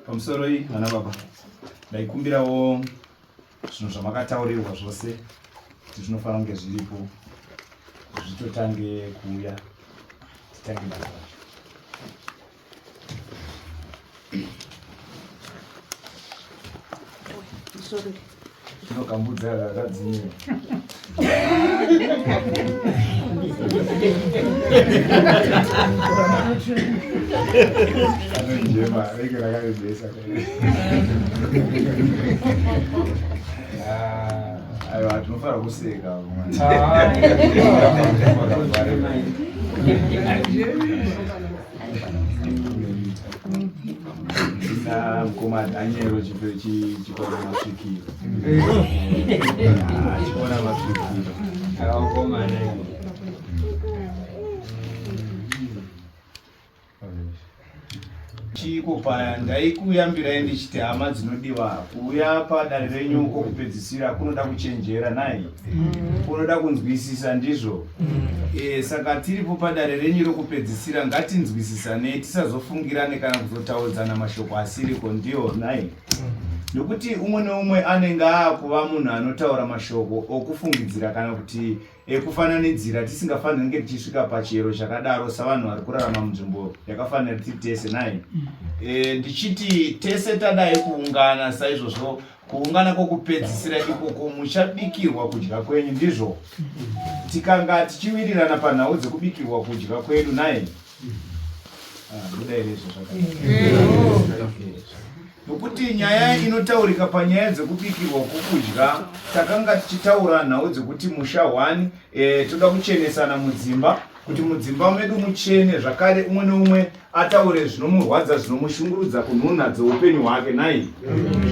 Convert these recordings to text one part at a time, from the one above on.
Pamusoroi vana baba, ndaikumbirawo zvinhu zvamakataurirwa zvose kuti zvinofanira kunge zviripo zvitotange kuuya titange basa racho. Tinokambudza rakadzimira. Anonjema rege rakarebesa. Ah, aiwa tinofanira kuseka. Na mukoma Daniel chikora masvikiro. Chikora masvikiro. Akakomana. Chiko paya ndaikuyambirai ndichiti hama dzinodiwa kuuya padare renyu kokupedzisira kunoda kuchenjera nai kunoda kunzwisisa ndizvo e, saka tiripo padare renyu rokupedzisira ngatinzwisisanei tisazofungirane kana kuzotaudzana mashoko asiriko ndiyo nai nokuti umwe neumwe anenge aakuva munhu anotaura mashoko okufungidzira kana kuti ekufananidzira tisingafaniri kunge tichisvika pachiyero chakadaro savanhu vari kurarama munzvimbo yakafanira tiri tese nai e, ndichiti tese tadai kuungana saizvozvo kuungana kwokupedzisira ikoko muchabikirwa kudya kwenyu ndizvo tikanga tichiwirirana panhau dzekubikirwa kudya kwedu nai ah, ndoda here izvo zvakanaka Nokuti nyaya inotaurika panyaya dzekubikirwa kwokudya, takanga tichitaura nhau dzekuti musha hwani e, toda kuchenesana mudzimba kuti mudzimba medu muchene zvakare umwe neumwe ataure zvinomurwadza zvinomushungurudza kunhunha dzeupenyu hwake nhai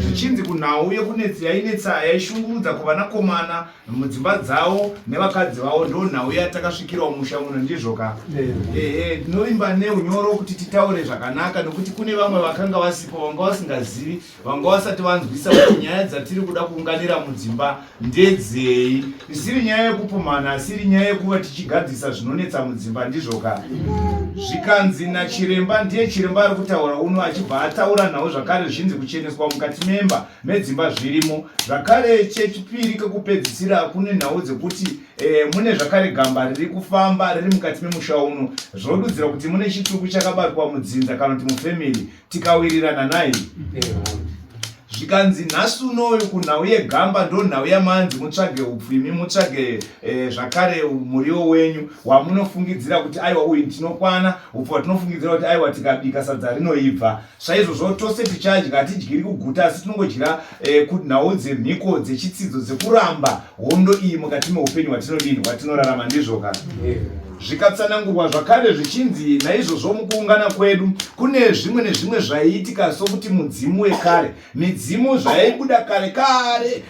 zvichinzi kunhau yekunetsa yainetsa yaishungurudza kuvanakomana mudzimba dzavo nevakadzi vavo ndo nhau yatakasvikirawo musha muno ndizvo ka ehe tinovimba neunyoro kuti titaure zvakanaka nokuti kune vamwe vakanga vasipo vanga vasingazivi vanga vasati vanzwisa kuti nyaya dzatiri kuda kuunganira mudzimba ndedzei isiri nyaya yekupumhana asiri nyaya yekuva tichigadzisa zvinonetsa mudzimba ndizvo ka zvikanzi nachiremba ndiye chiremba ari kutaura uno achibva ataura nhau zvakare zvichinzi kucheneswa mukati memba medzimba zvirimo zvakare chechipiri kekupedzisira kune nhau dzekuti e, mune zvakare gamba riri kufamba riri mukati memusha uno zvodudzira kuti mune chituku chakabatwa mudzinza kana kuti mufemili tikawirirana naye zvikanzi nhasi unoyu kunhau yegamba ndo nhau yamanzi mutsvage upfu imi mutsvage e, zvakare muriwo wenyu wamunofungidzira kuti aiwa uyu tinokwana upfu watinofungidzira kuti aiwa tikabika sadza rinoibva Saizvozvo tose tichadya, hatidyiri kuguta, asi tinongodyira eh, kunhau dzemhiko dzechitsidzo dzekuramba hondo iyi mukati meupenyu hwatinodini hwatinorarama ndizvo ka zvikatsanangurwa zvakare zvichinzi naizvozvo mukuungana kwedu kune zvimwe nezvimwe zvaiitika sokuti mudzimu wekare midzimu zvayaibuda kare kare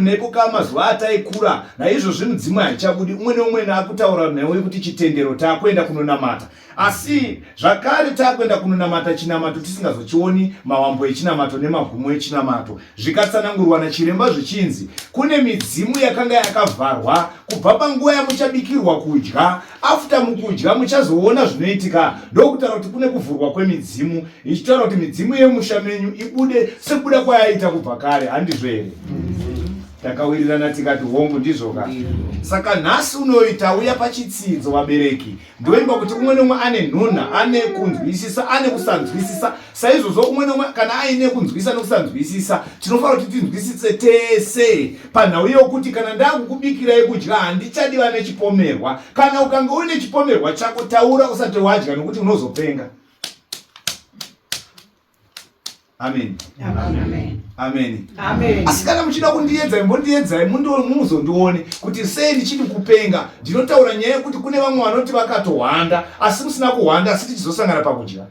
nepo ka mazuva ataikura naizvozvi midzimu haichabudi umwe neumwe naakutaura nhau yekuti chitendero taakuenda kunonamata Asi zvakare takuenda kunonamata chinamato tisingazochioni mawambo echinamato nemagumo echinamato. Zvikatsanangurwa nachiremba zvichinzi kune midzimu yakanga yakavharwa kubva panguva yamuchabikirwa kudya. After mukudya muchazoona zvinoitika ndokutaura kuti kune kuvhurwa kwemidzimu ichitaura kuti midzimu yemusha menyu ibude sekubuda kwayaita kubva kare handizvo here? Takawirirana tikati hongu ndizvoka. Saka nhasi unoyi tauya pachitsidzo vabereki Ndoimba kuti umwe neumwe ane nhunha, ane kunzwisisa, ane kusanzwisisa. Saizvozvo umwe neumwe kana aine kunzwisisa nekusanzwisisa, tinofanira kuti tinzwisise tese panhau yokuti kana ndakukubikirai kudya handichadi vane chipomerwa. Kana ukange uine chipomerwa chako taura usati wadya nokuti unozopenga. Amen. Amen. Amen. Amen. Asi kana muchida kundiedza imbondiedzai muzondione kuti sei ndichiti kupenga. Ndinotaura nyaya yekuti kune vamwe vanoti vakatohwanda asi musina kuhwanda asi tichizosangana pakudya.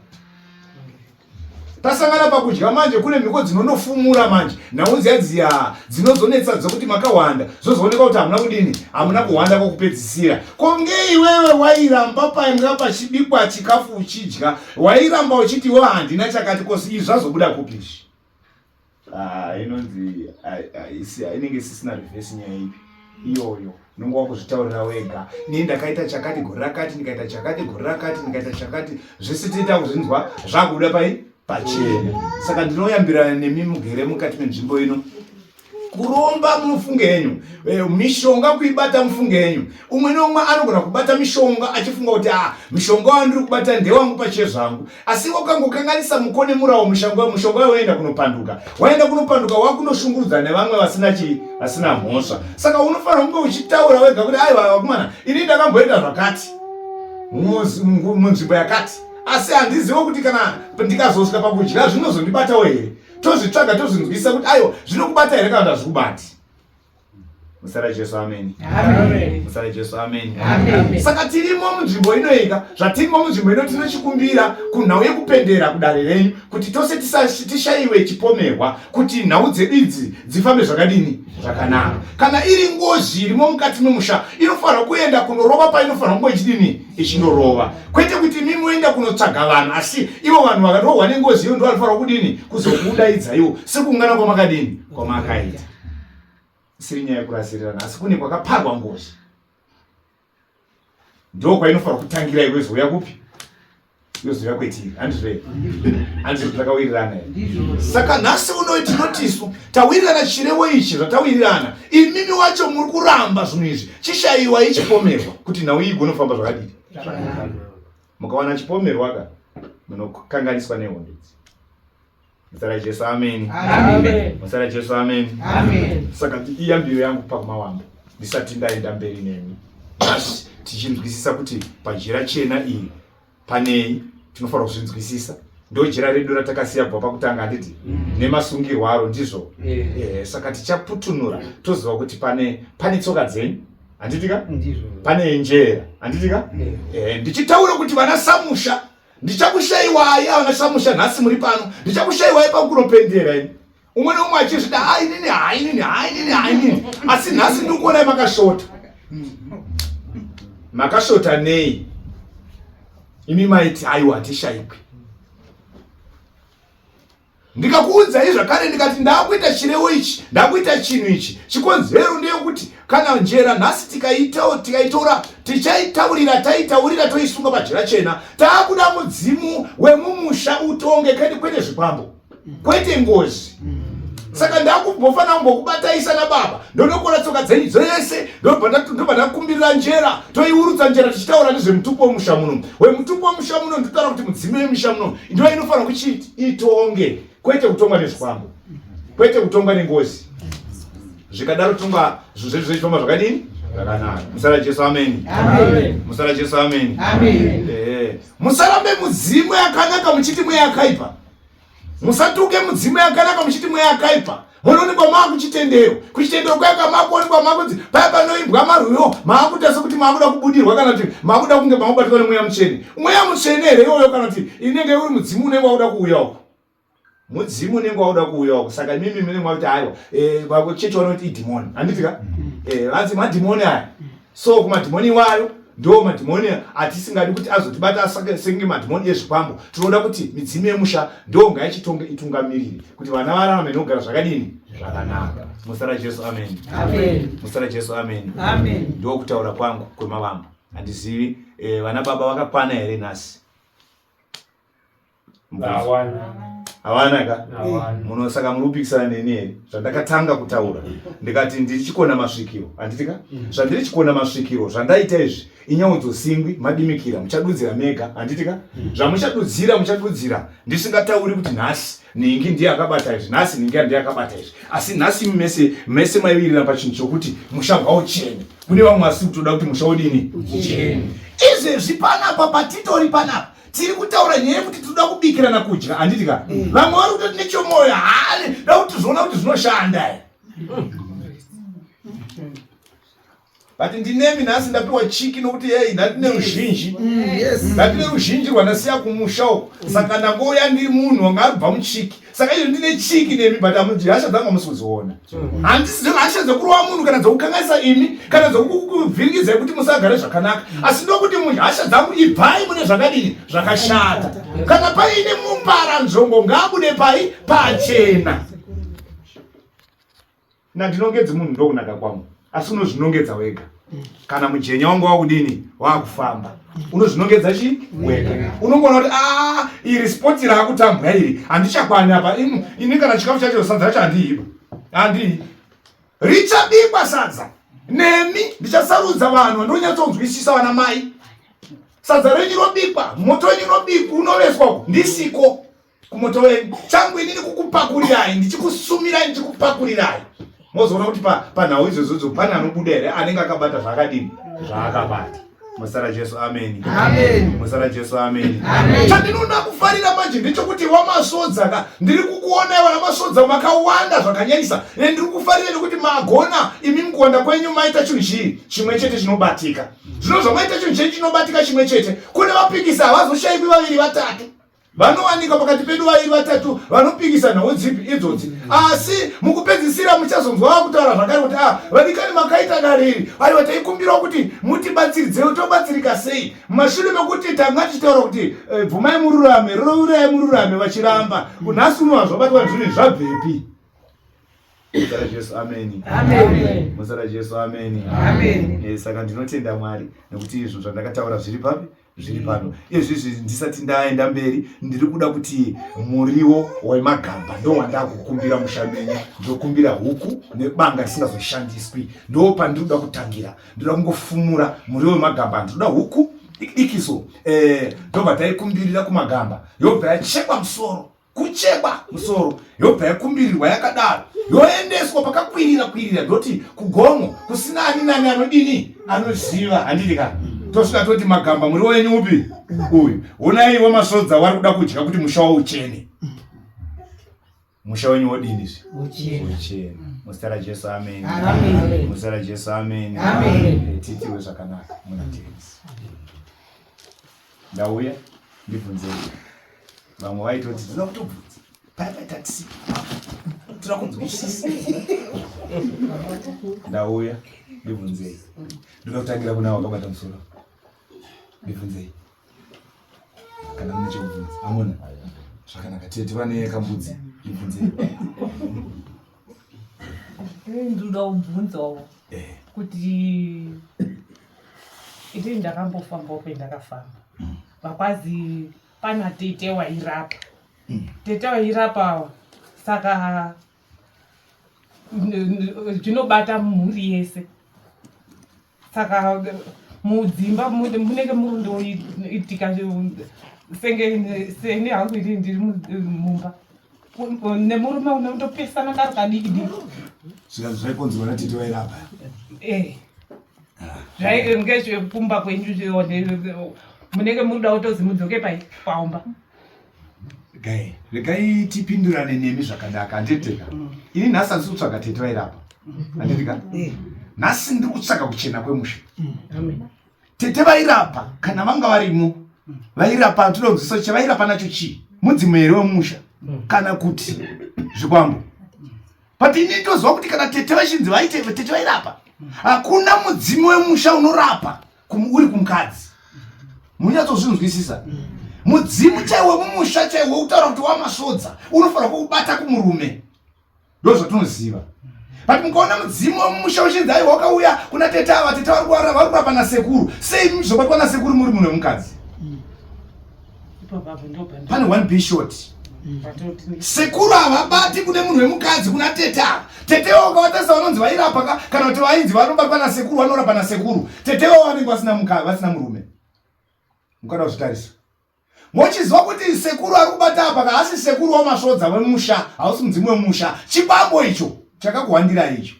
Tasangana pakudya manje kune mhiko dzinonofumura manje nhau dziya dziya dzinozonetsa dzekuti makahwanda zvozooneka kuti hamuna kudini hamuna kuhwanda kwokupedzisira. Ko ngei iwewe wairamba painga pachibikwa chikafu uchidya wairamba uchiti iwe handina chakati kosi izvi zvazobuda kupi izvi ah, inonzi inenge isisina reverse nyaya ipi iyoyo unonge wakuzvitaurira wega nii ndakaita chakati gore rakati ndikaita chakati gore rakati ndikaita chakati zvese tiita kuzvinzwa zvakubuda pai Pachena. Saka ndinoyambirana nemi mugere mukati menzvimbo ino kuromba mufunge henyu, mishonga kuibata mufunge henyu. Umwe neumwe anogona kubata mishonga achifunga kuti ah, mishonga wandiri kubata ndewangu pachezvangu, asi wakangokanganisa mukone murawo mushonga waenda kunopanduka, waenda kunopanduka wakunoshungurudza nevamwe vasina chii, vasina mhosva. Saka unofanira kunge uchitaura wega kuti aiwa vakomana, ini ndakamboita zvakati munzvimbo yakati, asi handizive kuti kana ndikazosvika pakudya zvinozondibatawo here. Tozvitsvaga tozvinzwisisa kuti aiwa zvinokubata here kana kuti hazvikubati. Musara Jesu, ameni. Musara Jesu, ameni. Saka tirimo munzvimbo inoika, zvatirimo munzvimbo ino tinochikumbira kunhau yekupendera kudare renyu kuti tose tishaiwe chipomerwa kuti nhau dzedu idzi dzifambe zvakadini zvakanaka. Kana iri ngozi irimo mukati memusha inofanira kuenda kunorova painofanira kunge ichidini ichinorova, kwete kuti imi moenda kunotsvaga vanhu, asi ivo vanhu vakarohwa nengozi iyo ndo vanofanira kudini kuzokudaidza iwo sekuungana kwamakadini kwamakaita. Isiri nyaya yekurasirirana, asi kune kwakaparwa ngozi ndo kwainofanira kutangira iwe zouya kupi, yozouya kwetiri. Handizvo here? Handizvo takawirirana here? Saka nhasi unoyi tinotisu tawirirana chirevo ichi, zvatawirirana imimi wacho muri kuramba zvinhu izvi, chishayiwa ichipomerwa kuti nhau iyi igonofamba zvakadini zvakanaka. Mukawana chipomerwa ka munokanganiswa nehondo idzi. Musara Jesu, ameni. Musara Jesu, ameni. Saka iyambiro yangu pakumawambo ndisati ndaenda mberi nemi nhasi, tichinzwisisa kuti pajira chena iyi panei, tinofanira kuzvinzwisisa. Ndo jira redu ratakasiya kubva pakutanga, handiti? Nemasungirwo aro, ndizvo. Saka tichaputunura toziva kuti pane tsoka dzenyu, handiti ka? Pane njera, handiti ka? Ndichitaura kuti vana samusha ndichakushaiwai, avana samusha nhasi muri pano, ndichakushaiwai pakunopendera ini. Umwe neumwe achizvida, hainini hainini hainini hainini, asi nhasi ndiri kuonai makashota. Makashota nei? Imi maiti aiwa hatishaikwi. Ndikakuudzai zvakare ndikati ndakuita chirevo ichi, ndakuita chinhu ichi, chikonzero ndeyekuti kana njera nhasi tikaitora tichaitaurira, taitaurira toisunga pajira chena, taakuda mudzimu wemumusha utonge, kwete zvikwambo, kwete ngozi. Saka ndakumbofanira kumbokubataisa nababa, ndonokora tsoka dzenyu dzese, ndobva ndakumbirira njera, toiurutsa njera tichitaura nezvemutupo wemusha muno. Wemutupo wemusha muno ndinotaura kuti mudzimu wemusha muno ndiyo inofanira kuchiti itonge, kwete kutongwa nezvikwambo, kwete kutongwa nengozi. Zvikadaro tonga zvinhu zvedu zvechifamba zvakadini zvakanaka. Musara Jesu, ameni. Musara Jesu, ameni. Musarambe mudzimu yakanaka muchiti mweya yakaipa. Musatuke mudzimu yakanaka muchiti mweya yakaipa. Munoonekwa maakuchitendero, kuchitendero kwaka maakuonekwa maakunzi paya panoimbwa marwiyo maakuita sekuti maakuda kubudirwa kana kuti maakuda kunge makubatwa nemweya mutsvene. Mweya mutsvene here iwoyo kana kuti inenge uri mudzimu unenge wakuda kuuya uko? Mudzimu unenge wakuda kuuya uko. Saka imimi munenge makuti aiwa, vachechi vanoti idhimoni, handiti ka? Vanzi madhimoni aya. So kumadhimoni iwayo ndo madhimoni atisingadi kuti azotibata senge madhimoni ezvikwambo. Tinoda kuti midzimu yemusha ndo ngaichitonge itungamirire kuti vana vararame nokugara zvakadini zvakanaka. Musara Jesu, amen. Musara Jesu, amen. Ndo kutaura kwangu kwemavambo. Handizivi vana baba vakakwana here nhasi? Hawana ka? Muno saka muri kupikisana neni here? Zvandakatanga kutaura ndikati ndiri chikona masvikiro, handiti ka? Zvandiri chikona masvikiro zvandaita izvi inyaudzosingwi madimikira, muchadudzira mega, handiti ka? Zvamuchadudzira muchadudzira, ndisingatauri kuti nhasi nhingi ndiye akabata izvi, nhasi nhingi ndiye akabata izvi, asi nhasi mese mese maivirira pachinhu chokuti musha ngauchene. Kune vamwe vasiri kutoda kuti musha udini uchene. Izvezvi panapa patitori panapa tiri kutaura nyaya yekuti tinoda kubikirana kudya, handiti ka? Vamwe vari kutoti nechomoyo haani da kuti zvoona kuti zvinoshanda. But ndinemi nhasi ndapiwa chiki nokuti yei ndatine ruzhinji, ndatine ruzhinji rwandasiya kumusha uko. Saka ndangouya ndiri munhu wanga aribva muchiki, saka izvo ndine chiki nemi, but hasha dzangu hamusi kudziona. Handisi hasha dzekurova munhu kana dzekukanganisa imi kana dzekukuvhiringidzai kuti musagare zvakanaka, asi ndokuti hasha dzangu ibvai mune zvakadini zvakashata. Kana paine mupara nzvongo ngaabude pai pachena. Nandinongedzi munhu ndokunaka kwangu, asi unozvinongedza wega. Kana mujenya wangu wakudini wakufamba, unozvinongedza chi wega. Unongoona kuti a ah, iri spoti raakutambwa iri handichakwani apa. Ini kana chikafu chacho sadza racho handiiba, handii richabikwa sadza nemi. Ndichasarudza vanhu vandonyatsonzwisisa, vana mai. Sadza renyu robikwa, moto wenyu robikwa, unoveswa uko ndisiko kumoto wenyu. Changu inini kukupakurirai, ndichikusumirai, ndichikupakurirai. Mozoona kuti panhau idzodzo pane anobuda here anenge akabata zvaakadini zvaakabata. Muzita raJesu, ameni. Muzita raJesu, ameni. Chandinoda kufarira manje ndechekuti wamasodza ka, ndiri kukuonai vana masodza makawanda zvakanyanyisa. Ende ndiri kufarira nekuti magona imi mukuwanda kwenyu maita chinhu chii chimwe chete chinobatika. Zvino zvamaita chinhu chenyu chinobatika chimwe chete, kune vapikisi havazoshayikwi vaviri vatatu vanowanikwa pakati pedu, vaviri vatatu vanopikisa nhau dzipi idzodzi. Asi mukupedzisira muchazonzwa vakutaura zvakare kuti, "A ah, vadikani, makaita dare iri, aiwa, taikumbirawo kuti mutibatsiridzewo." Tobatsirika sei mumashure mekuti tanga tichitaura kuti bvumai mururame, rorai mururame, vachiramba? Nhasi uno hazvabatwa zvinhu zvabvepi? Muzita raJesu, ameni. Muzita raJesu, ameni. Saka ndinotenda Mwari nekuti izvo zvandakataura zviri papi? Zviri pano izvizvi. Ndisati ndaenda mberi, ndiri kuda kuti muriwo wemagamba ndo wandakukumbira musha menyu. Ndokumbira huku nebanga risingazoshandiswi. Ndo pandiri kuda kutangira. Ndoda kungofumura muriwo wemagamba. Ndinoda huku dikiso, ndobva taikumbirira kumagamba, yobva yachekwa musoro, kuchekwa musoro, yobva yakumbirirwa yakadaro, yoendeswa pakakwirira kwirira, ndoti kugomo kusina ani nani anodini anoziva, handiti ka? Tosvika toti, "Magamba, muriwo wenyu upi uyu? Onai wamasodza wari kuda kudya kuti musha wauchene." Musha wenyu wodini zve? Uchena. Muzita raJesu, ameni. Muzita raJesu, ameni. Titiwe zvakanaka muna Tenzi. Ndauya, ndibvunzei. Vamwe vaitoti tinoda kutobvunza paya paita tisi toda kunzwisisa. Ndauya, ndibvunzei. Ndoda kutangira kuna wakabata musoro. Ndibvunzei kana mune chekubvunza. Amuna zvakanaka. Tete vane kambudzi, ndibvunzei. Ndinoda kubvunzawo kuti itini ndakambofambawo pendakafamba, vakwazi pana tete wairapa, tete wairapa, saka zvinobata mhuri yese. Saka mudzimba munenge muri ndoitika senge seni hangu ini ndiri mumba nemurume unondopesana kari kadiki diki. Zvikanzi zvaikonzerwa natete vairapa? Eh, ngezvekumba kwenyu munenge muri kuda kutozi mudzoke pai paumba. Gai, regai tipindurane nemi zvakanaka, handiti ka? Ini nhasi handisi kutsvaga tete vairapa, handiti ka? Nhasi ndiri kutsvaga kuchena kwemusha. Tete vairapa kana vanga varimo vairapa, tinonzwisa chavairapa nacho chii? Mudzimu here wemusha kana kuti zvikwambo? But ini ndoziva kuti kana tete vachinzi vaite tete vairapa, hakuna mudzimu wemusha unorapa uri kumukadzi. Munyatsozvinzwisisa. Mudzimu chaiwo wemumusha chaiwo utaura kuti wamasvodza unofanira kuubata kumurume, ndo zvatinoziva. But mukaona mudzimu wemumusha uchinzi aiwa wakauya kuna tete ava, tete vari kurapa nasekuru, sei muzobatwa nasekuru muri munhu wemukadzi? Pane one b short. Sekuru havabati kune munhu wemukadzi kuna tete ava. Tete vavo ukavatarisa vanonzi vairapa ka, kana kuti vainzi vanobatwa nasekuru, vanorapa nasekuru, tete vavo vanenge vasina murume. Mukada kuzvitarisa mochiziva kuti sekuru ari kubata apa kaasi sekuru wamasvodza wemusha, hausi mudzimu wemusha. Chikwambo icho chakakuwandirai icho.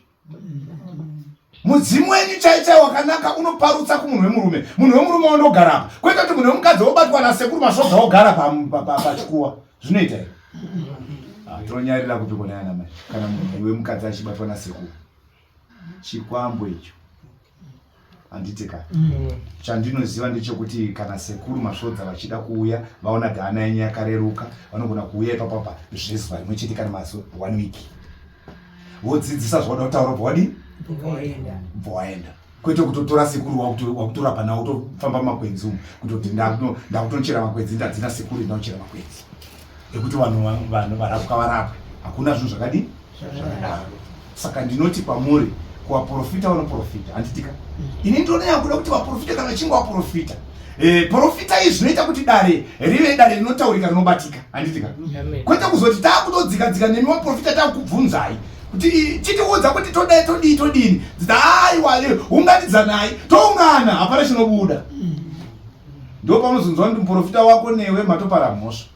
Mudzimu wenyu chai chai wakanaka unoparutsa kumunhu wemurume, munhu wemurume wondogara apa, kwete kuti munhu wemukadzi wobatwa nasekuru masvodza wogara pachikuwa. Zvinoita here? Ah, tinonyarira kupi kona yana mai kana munhu wemukadzi achibatwa nasekuru? Chikwambo icho, handiti ka? Chandinoziva ndechekuti kana sekuru masvodza vachida kuuya, vaona kuti hana yenyu yakareruka, vanogona kuuya ipapapa zvezuva rimwe chete kana mazuva one week, vodzidzisa zvauda kutaura, bva wadii, bva waenda, kwete kutotora sekuru wakutorapa nawo, kutofamba mumakwenzi umu, kutoti ndakutochera makwenzi, ndadzina sekuru, ndinochera makwenzi ekuti vanhu varapwa varapwe. Hakuna zvinhu zvakadii zvakadaro. Saka ndinoti kwamuri, Kuvaprofita vanoprofita, handitika? Ini ndinonyanya kuda kuti vaprofita kana vachinge vaprofita, eh, profita izvi zvinoita kuti dare rive dare rinotaurika, rinobatika, handitika? Kwete kuzoti taakutodzika dzika nemi vaprofita, taakubvunzai kuti chitiudza kuti todai, todii, todini. Aiwa, unganidzanai, toungana, hapana chinobuda. Ndo paunozonzwa kuti muprofita wako newe matopara mhosva,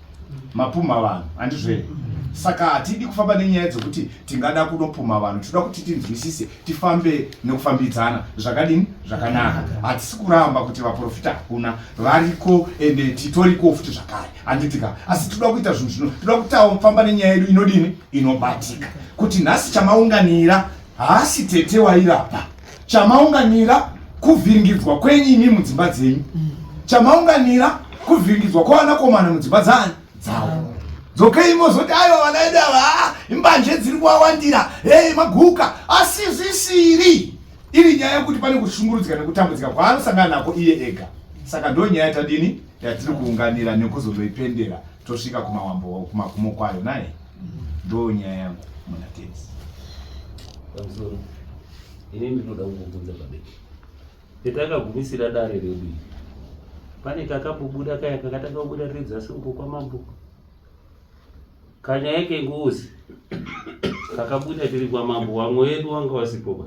mapumha vanhu, handizvo? Saka hatidi kufamba nenyaya dzekuti tingada kunopumha vanhu. Tinoda kuti tinzwisise, tifambe nekufambidzana zvakadini, zvakanaka. Hatisi kuramba kuti vaprofita hakuna, variko, ende titoriko futi zvakare, handitika? Asi tinoda kuita zvinhu zvino, toda kutafamba nenyaya yedu inodini, inobatika, kuti nhasi chamaunganira haasi tete wairapa. Chamaunganira kuvhiringidzwa kwenyu imi mudzimba dzenyu. Chamaunganira kuvhiringidzwa kwavanakomana mudzimba dzani dzavo. Dzokei mozoti aiwa, vana vedu ava, ah, imbanje dziri kuwawandira, hei, maguka, asi zvisiri iri nyaya yekuti pane kushungurudzika nekutambudzika kwaanosangana nako iye ega. Saka ndo nyaya tadini yatiri kuunganira nekuzonoipendera tosvika kumawambo, kumagumo kwayo naye. Ndo nyaya yangu muna tenzi. Pamusoro, ini ndinoda kungobvunza pabeki petakagumisira dare redu iri. Pane kakambobuda kaya kakatanga kubuda riri dzasi uko kwamambo, kanyaya kengozi kakabuda tiri kwamambo, vamwe vedu wanga wasipoba.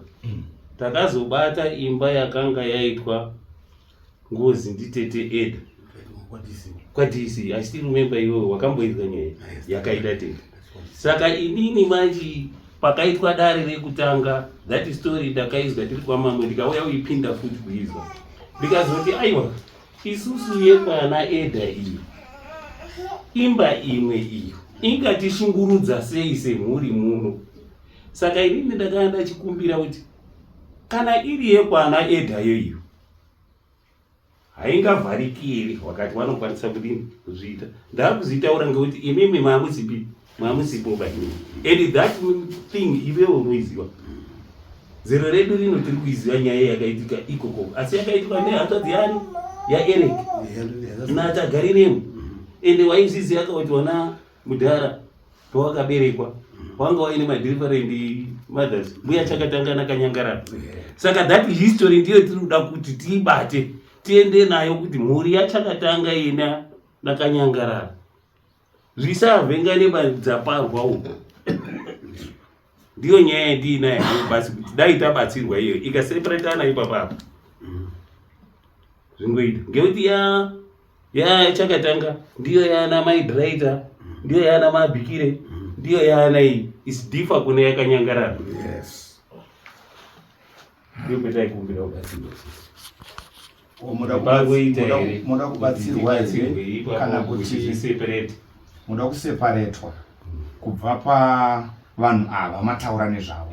Takazobata imba yakanga yaitwa ngozi nditete Eda kwaDC. I still remember iwewe wakamboitwa nyaya yakaita tete. Saka inini manje pakaitwa dare rekutanga, that story ndakaizwa tiri kwamamwe, ndikauya uipinda futi kuizwa, ndikazoti aiwa, isusu yekwana Eda iyi, imba imwe iyo ingatishungurudza sei semhuri muno. Saka inini ndakanga ndachikumbira kuti kana iri yekwana Eda yoiyo haingavhariki here? Wakati vanokwanisa kudini kuzviita. Ndakuzvitaura ngekuti imimi mamusipi, mamusipo painini, and that thing ivewo unoiziva. Zero redu rino tiri kuiziva nyaya yakaitika ikoko, asi yakaitwa nehanzvadzi yani yaEric natagariremo, ende waizviziva kakuti wana mudhara pawakaberekwa wanga waine madifferent mothers, mbuya chakatanga nakanyangarara. Saka that history ndiyo tiri kuda kuti tiibate, tiende nayo kuti mhuri yachakatanga ina nakanyangarara zvisavhengane badzaparwa uko. Ndiyo nyaya yandiinayo basi, kuti dai tabatsirwa iyo ikaseparatana ipapapa zvingoita, ngekuti ya ya chakatanga ndiyo yana maidraita, ndiyo yana mabhikire, ndiyo yana iyi is differ kune yakanyangarara. Ndiyo petaikumbira kubatsirwa. O, muda Pangoita here muda kubatsirwa here tibatsirwe kana kuti zviseparate? Muda kuseparetwa kubva pavanhu ava mataura nezvavo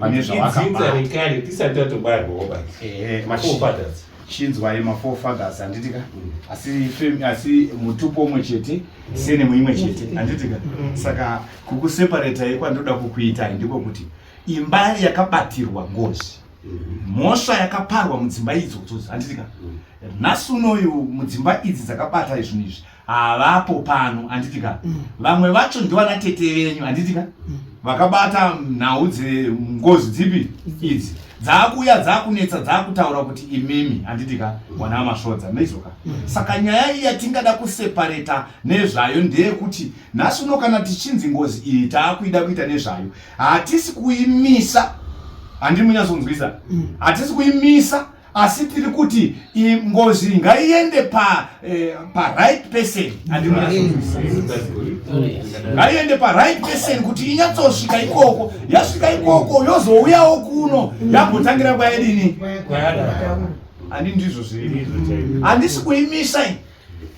pane idzinza zvavakabata? Rekare tisati tatobarwawo basi. Maforefathers. Chinzwai, maforefathers, handitika? Asi asi mutupo umwe chete, senemu imwe chete, handitika? Saka kukuseparetai kwandoda kukuitai ndiko kuti imba yakabatirwa ngozi, mhosva yakaparwa mudzimba idzodzo, handitika? Nhasi unoyu mudzimba idzi dzakabata zvinhu izvi havapo pano, handitika? Vamwe vacho ndivana tete venyu, handitika? Vakabata nhau dzengozi dzipi idzi dzaakuuya, dzaakunetsa, dzaakutaura kuti imimi, handitika, wana masvodza meizoka. Saka nyaya iyi yatingada kusepareta nezvayo ndeyekuti nhasi uno kana tichinzi ngozi iyi taakuida kuita nezvayo, hatisi kuimisa, handiri munyatsonzwisa? Hatisi kuimisa, asi tiri kuti ngozi ngaiende pa, pa right person, handiri munyatsonzwisa? Ngaiende pa right person kuti inyatsosvika ikoko. Yasvika ikoko yozouyawo kuno, yambotangira kwayadini, handi ndizvo zviri? Handisi kuimisa iyi.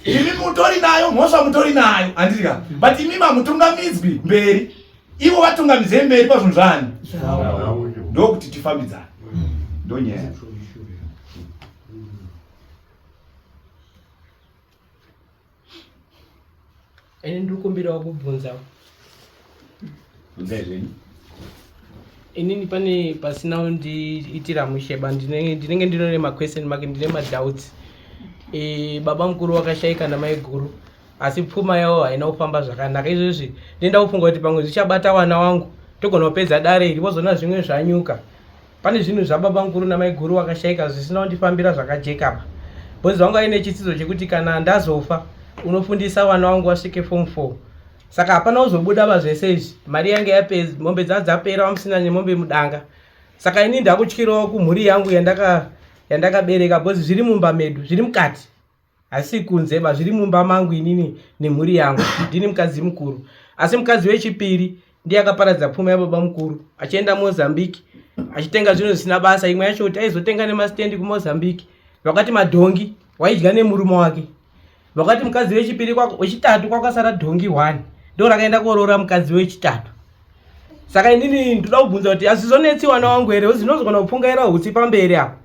Imi mutori nayo mhosva, mutori nayo, handitika? But imi mamutungamidzwi mberi, ivo vatungamidzei mberi pazvinhu zvani, ndokuti tifambidzane. Ndonyaya. Ini ndikumbirawo kubvunza. Bvunzai zvenyu. Inini pane pasina kundiitira musheba, ndinenge ndinone maquestion make, ndine madoubts. Baba mukuru wakashaika namai guru, asi pfuma yavo haina kufamba zvakanaka. Izvozvi ndinoda kufunga kuti pamwe zvichabata vana wangu, togona kupedza dare iri vozoona zvimwe zvanyuka. Pane zvinhu zvababa mukuru namaiguru wakashaika zvisina kundifambira zvakajekaba. Because vanga vaine chitsidzo chekuti kana ndazofa unofundisa vana vangu vasvike form 4. Saka hapana kuzobuda pazvese izvi. Mari yange yapedza, mombe dzaa dzapera vamusina nemombe mudanga. Saka ini ndakutyirawo kumhuri yangu yandaka yandakabereka because zviri mumba medu, zviri mukati. Asi kunze ba zviri mumba mangu inini nemhuri yangu. Ndini mukadzi mukuru. Asi mukadzi wechipiri ndiye akaparadza pfuma yababa mukuru achienda Mozambique achitenga zvinhu zvisina basa. Imwe yacho kuti aizotenga nemastendi kuMozambique. Vakati madhongi waidya nemurume wake. Vakati mukadzi wechipiri wechitatu kwakasara dhongi one ndo rakaenda koroora mukadzi wechitatu. Saka inini ndoda kubvunza kuti hazvizonetsi wana wangu here? Zinozogona kupfungaira hutsi pamberi apa.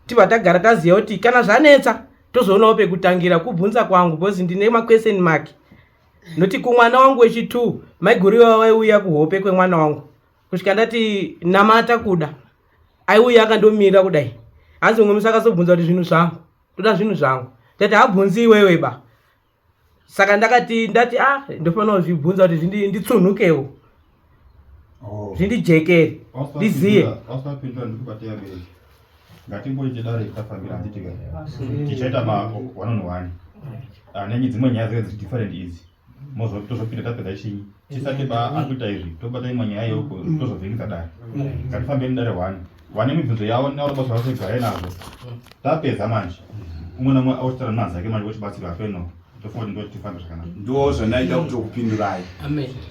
Tibva tagara taziva kuti kana zvanetsa tozoonawo pekutangira kubvunza kwangu because ndine maquestion mark. Noti kumwana wangu wechi2 maiguru ivava vaiuya kuhope kwemwana wangu kusvika ndati namata kuda aiuya akandomira kudai hanzi umwe musi akazobvunza kuti zvinhu zvangu toda zvinhu zvangu ndati habvunzi iwewe ba saka ndakati ndati ah ndofanira kuzvibvunza kuti nditsunhukewo oh. zvindijekere ndiziye ngatimboite dare tafambira handiti ka tichaita ma one on one anenyi dzimwe nyaya dzinenge dziri different idzi tozopinda tapedza chinyi tisati ba ari kuita izvi tobata imwe nyaya yoko tozovhiringidza dare ngatifambeni dare one vane mibvunzo yavo nevarobosa vose garai nazvo tapedza manje umwe nomwe auchitaura nenhanzi yake manje vochibatsirwa apeno tofunga kuti ndoti tifambe zvakanaka ndo zvandaida kutokupindurai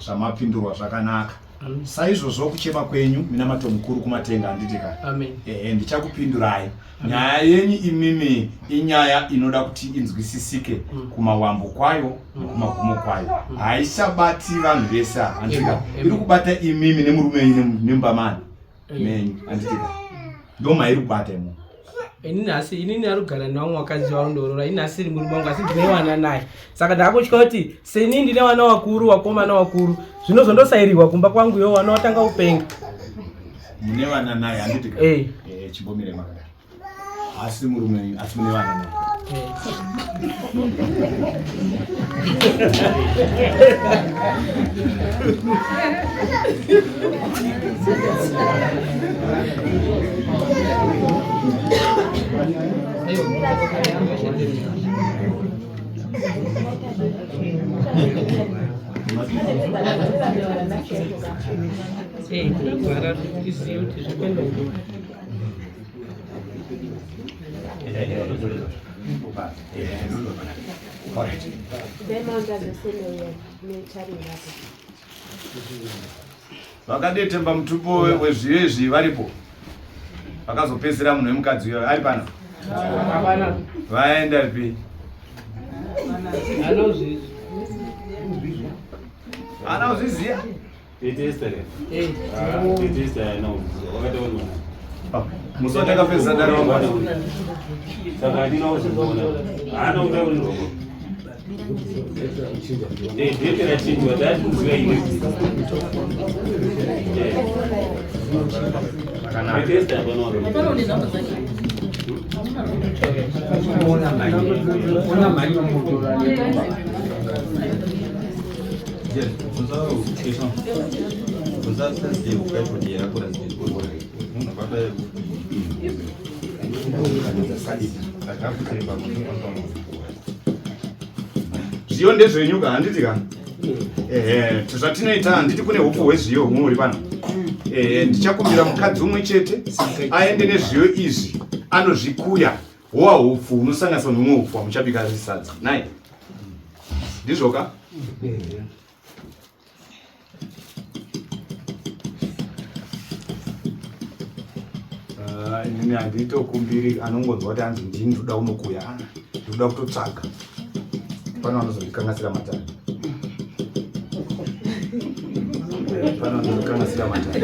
zvamapindurwa zvakanaka saizvozvo kuchema kwenyu minamato mukuru kumatenga handiti ka ehe ndichakupindurai nyaya yenyu imimi inyaya inoda kuti inzwisisike mm. kumawambo kwayo mm. nekumagumo kwayo mm. haichabati vanhu vese handitika iri kubata imimi nemurume wenyu nemba menyu handitika ndo mairi kubata imomo inini asi inini arikugara nevamwe vakadzi vaundoorora ini asiri murume wangu asi ndine vana naye saka ndakutya kuti seni ndine vana vakuru vakomana vakuru zvinozondosairirwa kumba kwangu yo vana watanga kupenga mune vana naye handiti ka eh. eh chimbomire makadaro asi murume asi mune vana naye eh. Vakadetemba mutupo wezviyo izvi varipo vakazopedzisira munhu wemukadzi uyo ari pano vaenda pi ana uzviziya musi watakapedzisa dare wangu saka handina kuzviona haana kutaurirwa Date rachinjwa taakuziva ini. Testa hapana. Zviyo ndezvenyu ka handiti ka? Ehe, zvatinoita handiti kune hupfu hwezviyo humwe huri pano. Ehe, ndichakumbira mukadzi umwe chete aende nezviyo izvi anozvikuya howa hupfu hunosanganiswa neumwe hupfu wamuchabika sadza. Nai? Ndizvo ka? Ah, inini handitokumbiri anongonzwa kuti hanzi ndini ndoda unokuya ah, ndoda kutotsvaga pano vanozondikangasira matare pano vanozondikangasira matare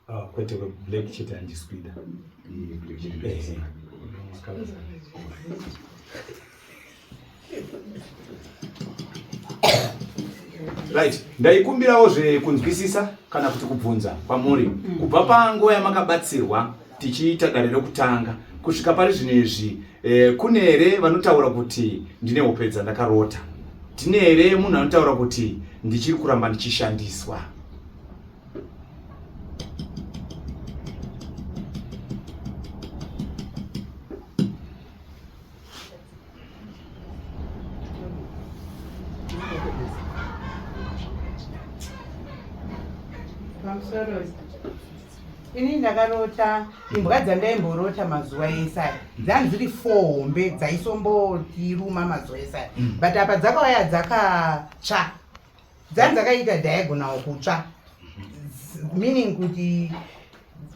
Ah, kwete black chete handisi kuida Right, ndaikumbirawo zvekunzwisisa kana kuti kubvunza kwamuri kubva panguva yamakabatsirwa tichiita dare rekutanga kusvika pari zvino izvi, kune here vanotaura kuti ndine hope dzandakarota? Tine here munhu anotaura kuti ndichiri kuramba ndichishandiswa? Pamusoro, ini ndakarota imbwa dzandaimborota mazuva ese aya dzanzi dziri four hombe dzaisombotiruma mazuva ese aya, but apa dzakauya dzakatsva, dzanzi dzakaita diagonal kutsva, meaning kuti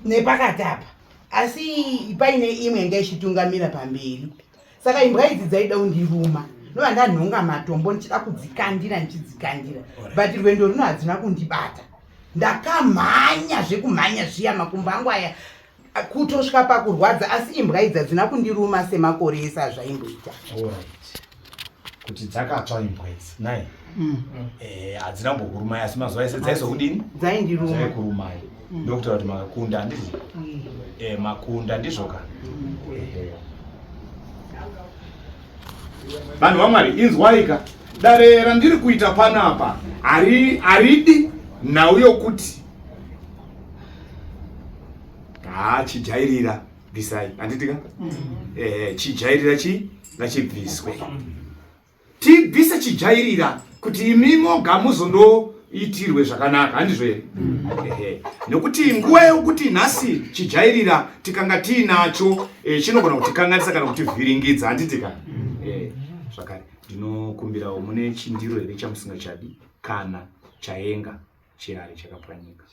nepakati apa, asi paine imwe yanga ichitungamira pamberi. Saka imbwa idzi dzaida kundiruma, ndova ndanhonga matombo ndichida kudzikandira, ndichidzikandira, but rwendo runo hadzina kundibata. Ndakamhanya zvekumhanya zviya, makumbo angu aya kutosvika pakurwadza, asi imbwa idzi hadzina kundiruma semakore ese azvaimboita. Alright. Kuti dzakatsva imbwa idzi nai, hadzina kumbokurumai, asi mazuva ese dzaizokudini? Dzaindiruma. Dzaikurumai. Ndokutaura kuti makakunda, handiti? Makunda, ndizvoka? Ehe. Vanhu vaMwari, inzwaika, dare randiri kuita panapa haridi nhau yokuti ha chijairira bvisai, handitika? Chijairira chi ngachibviswe, tibvise chijairira kuti imi moga muzondoitirwe zvakanaka, handizvo here? Ehe, nekuti nguva yokuti nhasi chijairira tikanga tiinacho, chinogona kutikanganisa kana kutivhiringidza, handitika? Zvakare ndinokumbirawo, mune chindiro here chamusingachadi kana chaenga chihari chakapwanyika?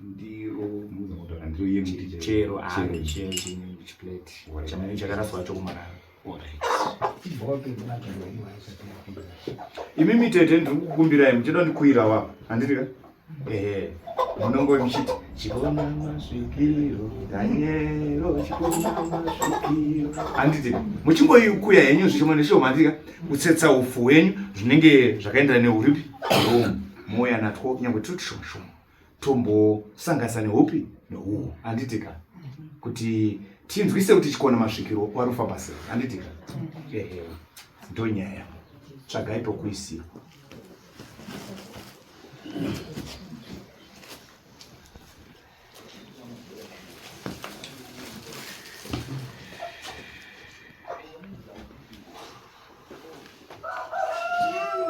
Ndiro? Ndiro yemuti? Chero ari chero chiplate chamunenge chakaraswa chokumarara. Imimi tete, ndiri kukumbirai, muchida ndikwira wapa, handitika? Ehe, munongo muchiti chikona masvikiro danyero, chikona masvikiro, handiti? Muchingoikuya henyu zvishoma neshoma, handitika? Kutsetsa upfu hwenyu zvinenge zvakaenderana neuripi noumu, mouya natwo nyangwe turi tushoma shoma, tombosanganisa neupi neuhu, handitika? Kuti tinzwise kuti chikona masvikiro warufamba sei, handitika? Ehe, ndonyaya. Tsvagai pokuisira.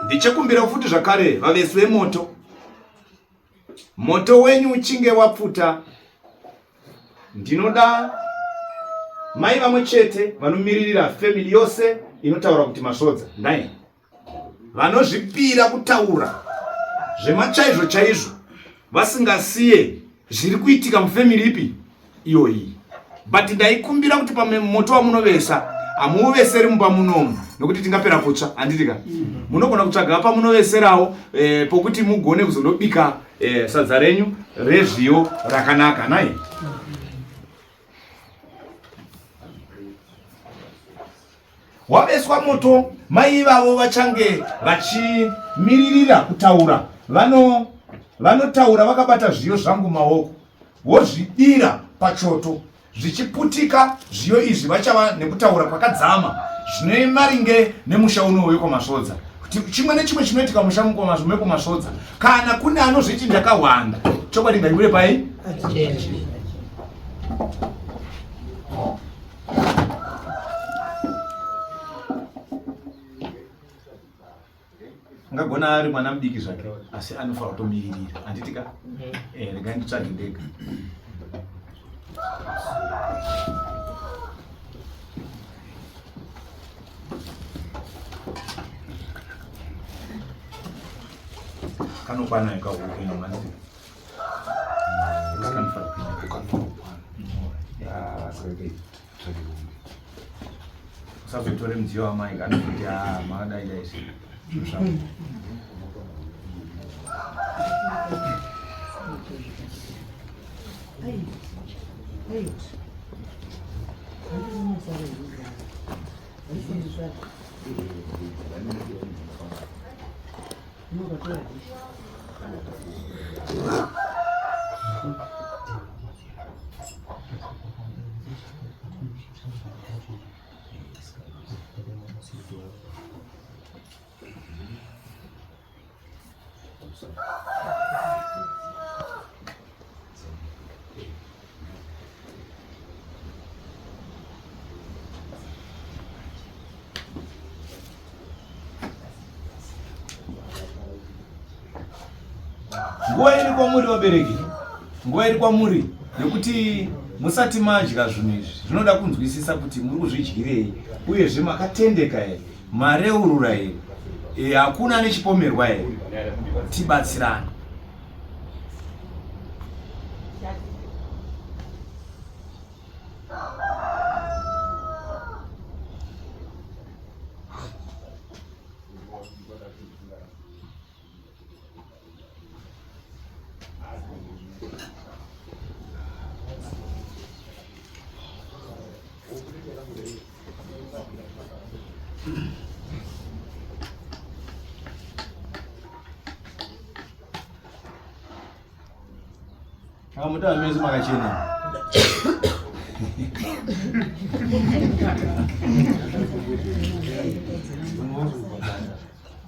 Ndichikumbira futi zvakare vavesi vemoto, moto wenyu uchinge wapfuta, ndinoda mai vamwe chete vanomiririra family yose inotaura kuti masvodza ndai, vanozvipira kutaura zvemachaizvo chaizvo, vasingasiye zviri kuitika mufamily ipi iyoyi. But ndaikumbira kuti pamoto wamunovesa hamuuveseri mumba munomu, nokuti tingapera kutsva, handitika? Munogona kutsvaga pamunoveserawo, pokuti mugone kuzondobika sadza renyu rezviyo rakanaka nai. Waveswa moto, mai ivavo vachange vachimiririra kutaura, vanotaura vakabata zviyo zvangu maoko, wozvidira pachoto zvichiputika zviyo izvi. Vachava nekutaura kwakadzama zvine maringe nemusha uno wekwaMasvodza, kuti chimwe nechimwe chinoitika musha mekwaMasvodza, kana kune anozviti ndakahwanda, chokwadi ngaibude pai. Ungagona ari mwana mudiki zvake, asi anofanira kutomiririra, handitika? Regai nditsvage ndega. Kanokwana kahuku ino mani? Kanofanira kukwana. Usazotore mudziyo wamai kana kuti makadai dai zvinhu zvako. Nguva iri kwamuri vabereki, nguva iri kwamuri yekuti musati madya zvinhu izvi zvinoda kunzwisisa kuti muri kuzvidyirei uyezve makatendeka here mareurura here e, hakuna ane chipomerwa here tibatsirane Akamutava meso makachena.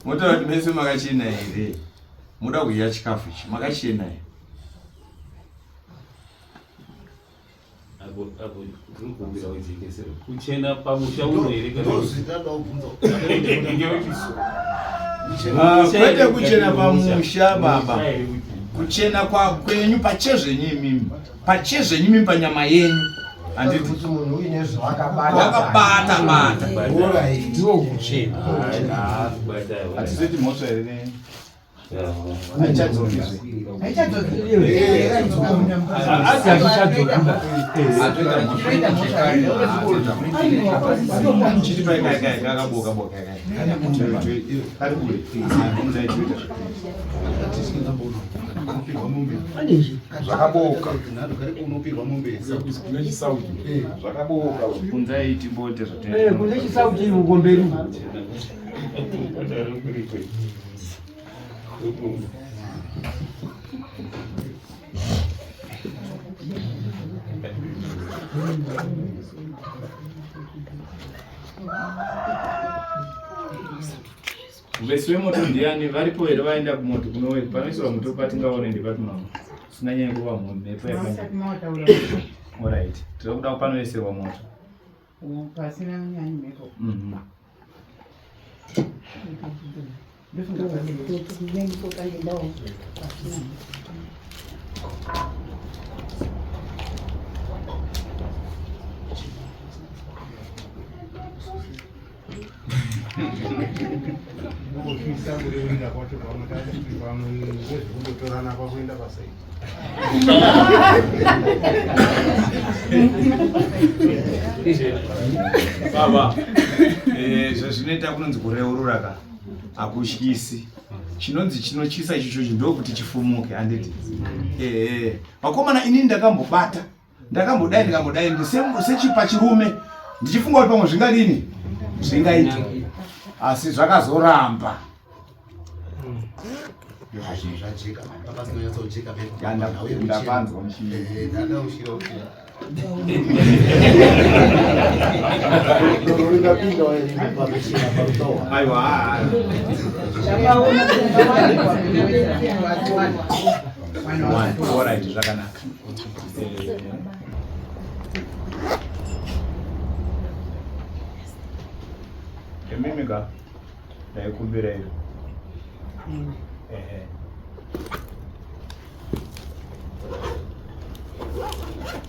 Motaura kuti meso makachena here? Muda kudya chikafu ichi makachena here? Apo apo ndinokumbira ujekesere. Kuchena pamusha uno here kana Ah, kwete kuchena pamusha baba. Kuchena kwa kwenyu pachezvenyu imimi. Pachezvenyu imimi panyama yenyu. Handiti kuti munhu uine zvawakabata wakabata bata. Ndiwo kuchena. Hatizoti mhosva here ne haichadzokizve. Asi hazvichadzoki. Chiti pai kai kai kakaboka boka kai. Kari kure. Zvakaboka. Zvakaboka. Kunzai timbote zvatinoita. Kune chisauti uko mberi uko. Vesi vemoto ndiani varipo here vaenda kumoto kunowe panoiswa moto patingaone ndepapi mama sina nyaya yekuva mhepo yakanya Alright tiri kuda panoiserwa moto Pasina nyanyi mhepo. Mhm. Ndofunga pasina. Kungofisa kureurira kwacho kwamuti pamwe ngezvekungotorana kwakuenda pasaidi. Baba eh, zvazvinoita kunonzi kureurura ka hakutyisi chinonzi chinotyisa ichocho ndokuti chifumuke handiti ehe vakomana inini ndakambobata ndakambodai ndikambodai sechipa chirume ndichifunga kuti pamwe zvingadini zvingaita asi zvakazoramba ndapanzwa aiwa Alright, zvakanaka. Imimi ka ndaikumbira iyo. Ehe.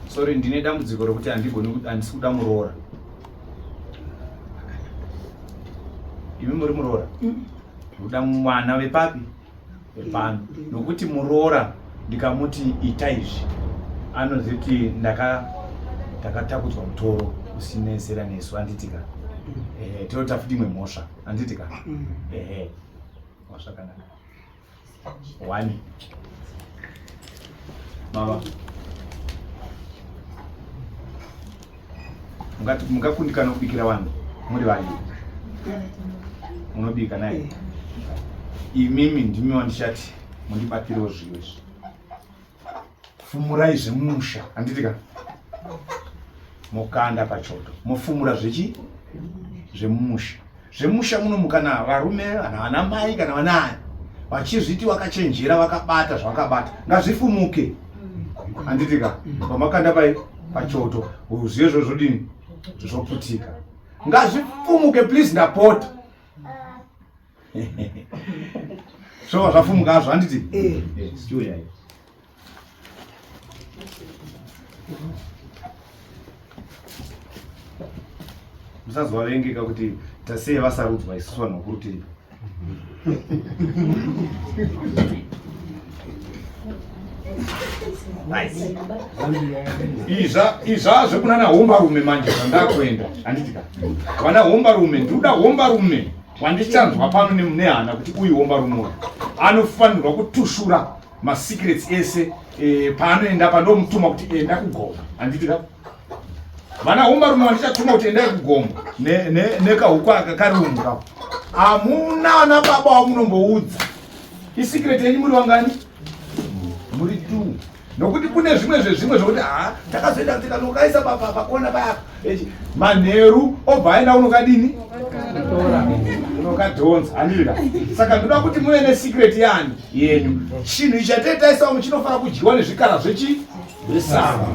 Sorry, ndine dambudziko rokuti handigoni handisi kuda muroora. Imi muri muroora? Kuda mwana vepapi? Vepano. Nokuti muroora ndikamuti ita izvi anozoti ndaka ndakatakudzwa mutoro usine zera nesu handitika. Ehe, tinota futi imwe mhosva handitika. Ehe. Zvakanaka. One. Baba. Mungakundikana kubikira vanhu. Muri vaviri munobika naye. Imimi ndimi wandichati mundibatirewo zviyo izvi. Fumurai zvemusha, handiti ka? Mokanda pachoto, mofumura zvechi zvemusha. Zvemusha munomu kana varume kana vana mai kana vanaani vachizviti vakachenjera vakabata zvavakabata ngazvifumuke, handiti ka? Pamakanda pai pachoto zviye zvo zvodini zvoputika, ngazvifumuke please, ndapota. Zvova zvafumuka hazvo handiti? Eh. Chiuyai. Musazovavengeka kuti tasei vasarudzwa isusu vanhu vakuru tiripo. Izva zvekunana hombarume manje zvandakuenda handiti ka? Vana hombarume, ndikuda hombarume wandichanzwa pano nehana kuti uyu hombarume uyu anofanirwa kutushura masecrets ese paanoenda pandomutuma kuti enda kugomo handiti ka? Vana hombarume wandichatuma kuti endai kugomo nekahuku aka kari umu kako, hamuna vana baba wamunomboudza isecret yenyu. Muri vangani? Muri two. Nokuti kune zvimwe zvezvimwe zvokuti ha takazoenda tikanokaisa pakona paya manheru obva aenda unokadini unokadhonza handika. Saka ndoda kuti muve nesecret yani yenyu. Chinhu ichi chatee chinofanira kudyiwa nezvikara zvechi zvesango,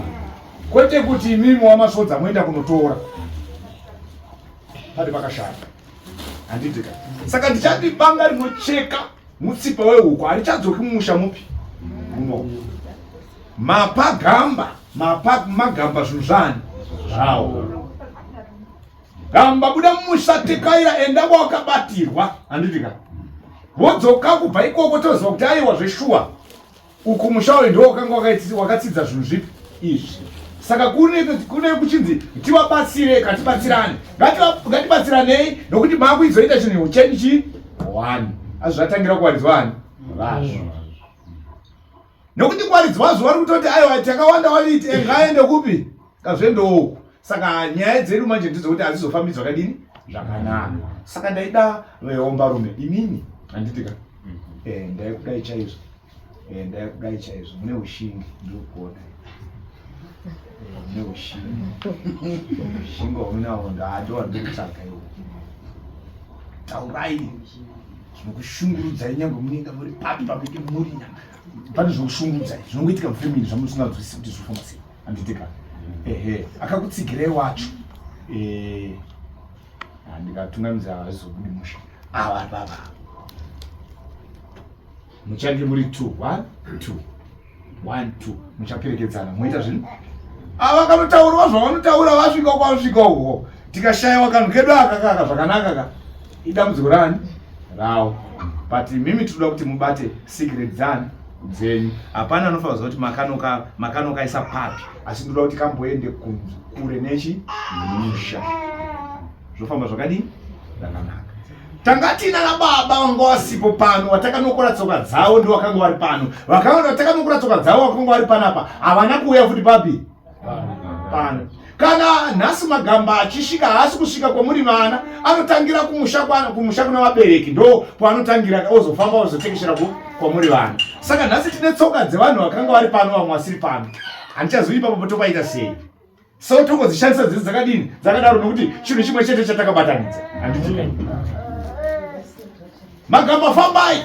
kwete kuti imimi wamasvodza moenda kunotora pari pakashata, handitika? Saka ndichati banga rinocheka mutsipa wehuku harichadzoki mumusha mupi muno. Mapa gamba, mapa magamba zvinhu zvani zvawo. Gamba buda mumusha, tekaira, enda kwawakabatirwa, handitika? Wodzoka kubva ikoko, toziva kuti aiwa zveshuwa uku musha uyu ndiwo wakanga wakatsidza zvinhu zvipi izvi. Saka kune kuchinzi tivabatsire, katibatsirane, ngatibatsiranei nokuti makuizoita chinhu chenyu chi one. Asi zvatangira kuwaridzwa ani vazvo, nokuti kuwaridzi vazvo vari kutoti aiwa takawanda waviti ngaende kupi kazviendewo uku. Saka nyaya dzedu manje ndidzokuti hadzizofambi zvakadini zvakanaka. Saka ndaida veombarume imimi, handitika? Ndaikudai chaizvo, ndaikudai chaizvo. Mune ushingi, ndiri kuona mune ushingi. Ushingi hwamunawo ndado wandiri kutsvaga iwo. Taurai zvinokushungurudzai, nyangwe munenge muri papi pamunenge muri, nyangwe pane zvinokushungurudzai zvinongoitika mufamily zvamusinganzwisisi kuti zvinofamba sei, handitika? Ehe, akakutsigirai wacho ndikatungamidza hazvizobudi mushe. Ava baba muchange muri 2 1 2 1 2, muchaperekedzana moita zvinhu. Ava kanotaurawo zvavanotaura vasvika kwavasvika uko, tikashayiwa kanhu kedu aka kaka zvakanaka ka idambudziko rani rawo. But mimi tinoda kuti mubate secret dzani dzenyu. Hapana anofanira kuziva kuti makanoka makanokaisa papi, asi ndoda kuti kamboende kure nechi musha, zvofamba zvakadii zvakanaka. Tanga tina nababa vanga wasipo pano watakanokora tsoka dzavo, ndo vakanga vari pano, vakaona watakanokora tsoka dzavo vakanga vari panapa, havana kuuya futi papi pano. Kana nhasi magamba achisvika, haasi kusvika kwamuri vana, anotangira kumusha kumusha kuna vabereki, ndo kwaanotangira, ozofamba ozotekeshera kwamuri vana. Saka nhasi tine tsoka dzevanhu vakanga vari pano, vamwe vasiri pano. Handichazivi ipapo topaita sei, so tongodzishandisa dzese dzakadini dzakadaro, nokuti chinhu chimwe chete chatakabatanidza, handiti? Magamba fambai,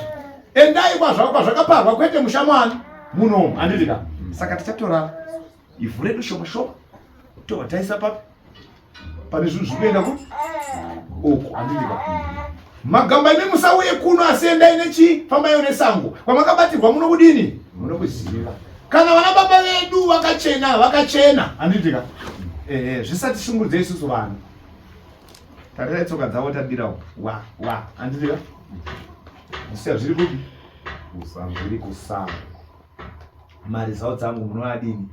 endai kwazvakaparwa, kwete musha mwana munomu, handiti ka? Saka tichatora ivhu redu shoma shoma, tobva taisa papi pane zvinhu zviri kuenda ku uku, handiti ka? Magamba imi musauye kuno, asi endai nechi fambayo nesango kwamakabatirwa. Muno kudini munokuziva. Kana vana baba vedu vakachena, vakachena, handiti ka? Ehe, zvisatishungurudze isusu vanhu. Tarirai tsoka dzavo, tadira uku wa wa, handiti ka? Musiya zviri kupi zviri kusango. Maresults dzangu munoadini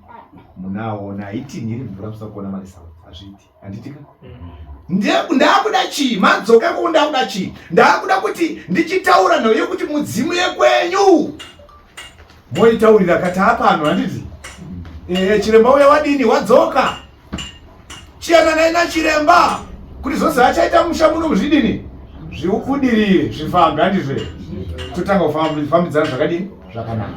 munaona, haitinhiri mvura musakuona maresults, hazviiti, handiti ka? Ndakuda chii madzoka ikoko? Ndakuda chii? Ndakuda kuti ndichitaura nhau yekuti mudzimu yekwenyu moitaurira kati apano, handiti? Chiremba uya wadini wadzoka, chiyananai nachiremba. Kuti zvose achaita musha muno zvidini? Zviubudirire, zvifambe, handizvo here? Totanga kufambidzana zvakadini? Zvakanaka.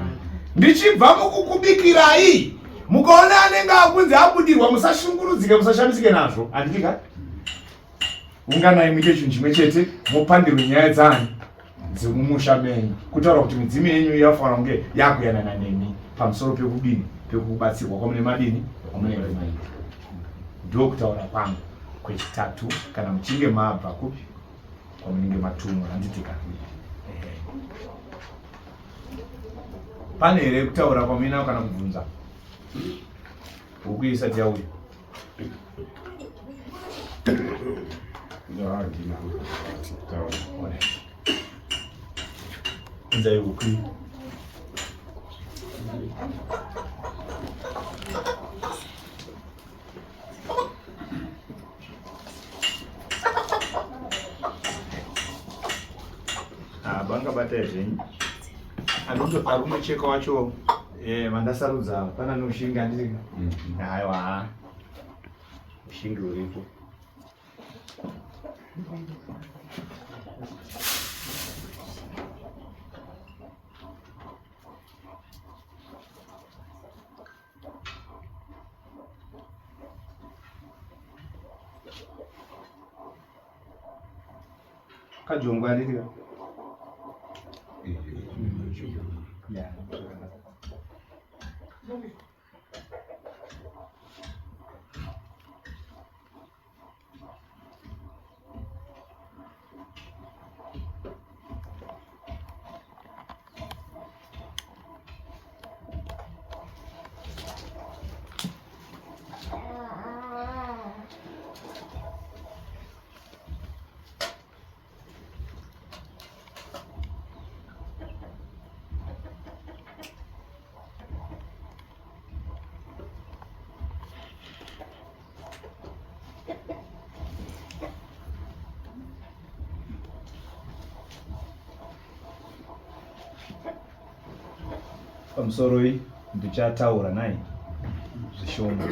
Ndichibva mukukubikirai, mukaona anenge akunzi abudirwa, musashungurudzike, musashamisike nazvo. Handiti ka? Unganai muite chinhu chimwe chete, mupandirwe nyaya dzani dzemumusha menyu, kutaura kuti midzimu yenyu yafanira kunge yakuyanana nemi pamusoro pekudini, pekubatsirwa kwamune madini, kwamunenge maita. Ndokutaura kwangu kwechitatu, kana muchinge mabva kupi kwamunenge matumwa, handitika? Pane here kutaura kwamuinako kana kubvunza? Huku isati yauya. Inzai huku iyi. Ah, banga batai zvenyu. Arikunocheka wacho eh, vandasarudza pana neushingi handiti? Aiwa, ushingi uripo. Kajongwe handiti ka? Yeah. Pamusoroi ndichataura nai zvishoma.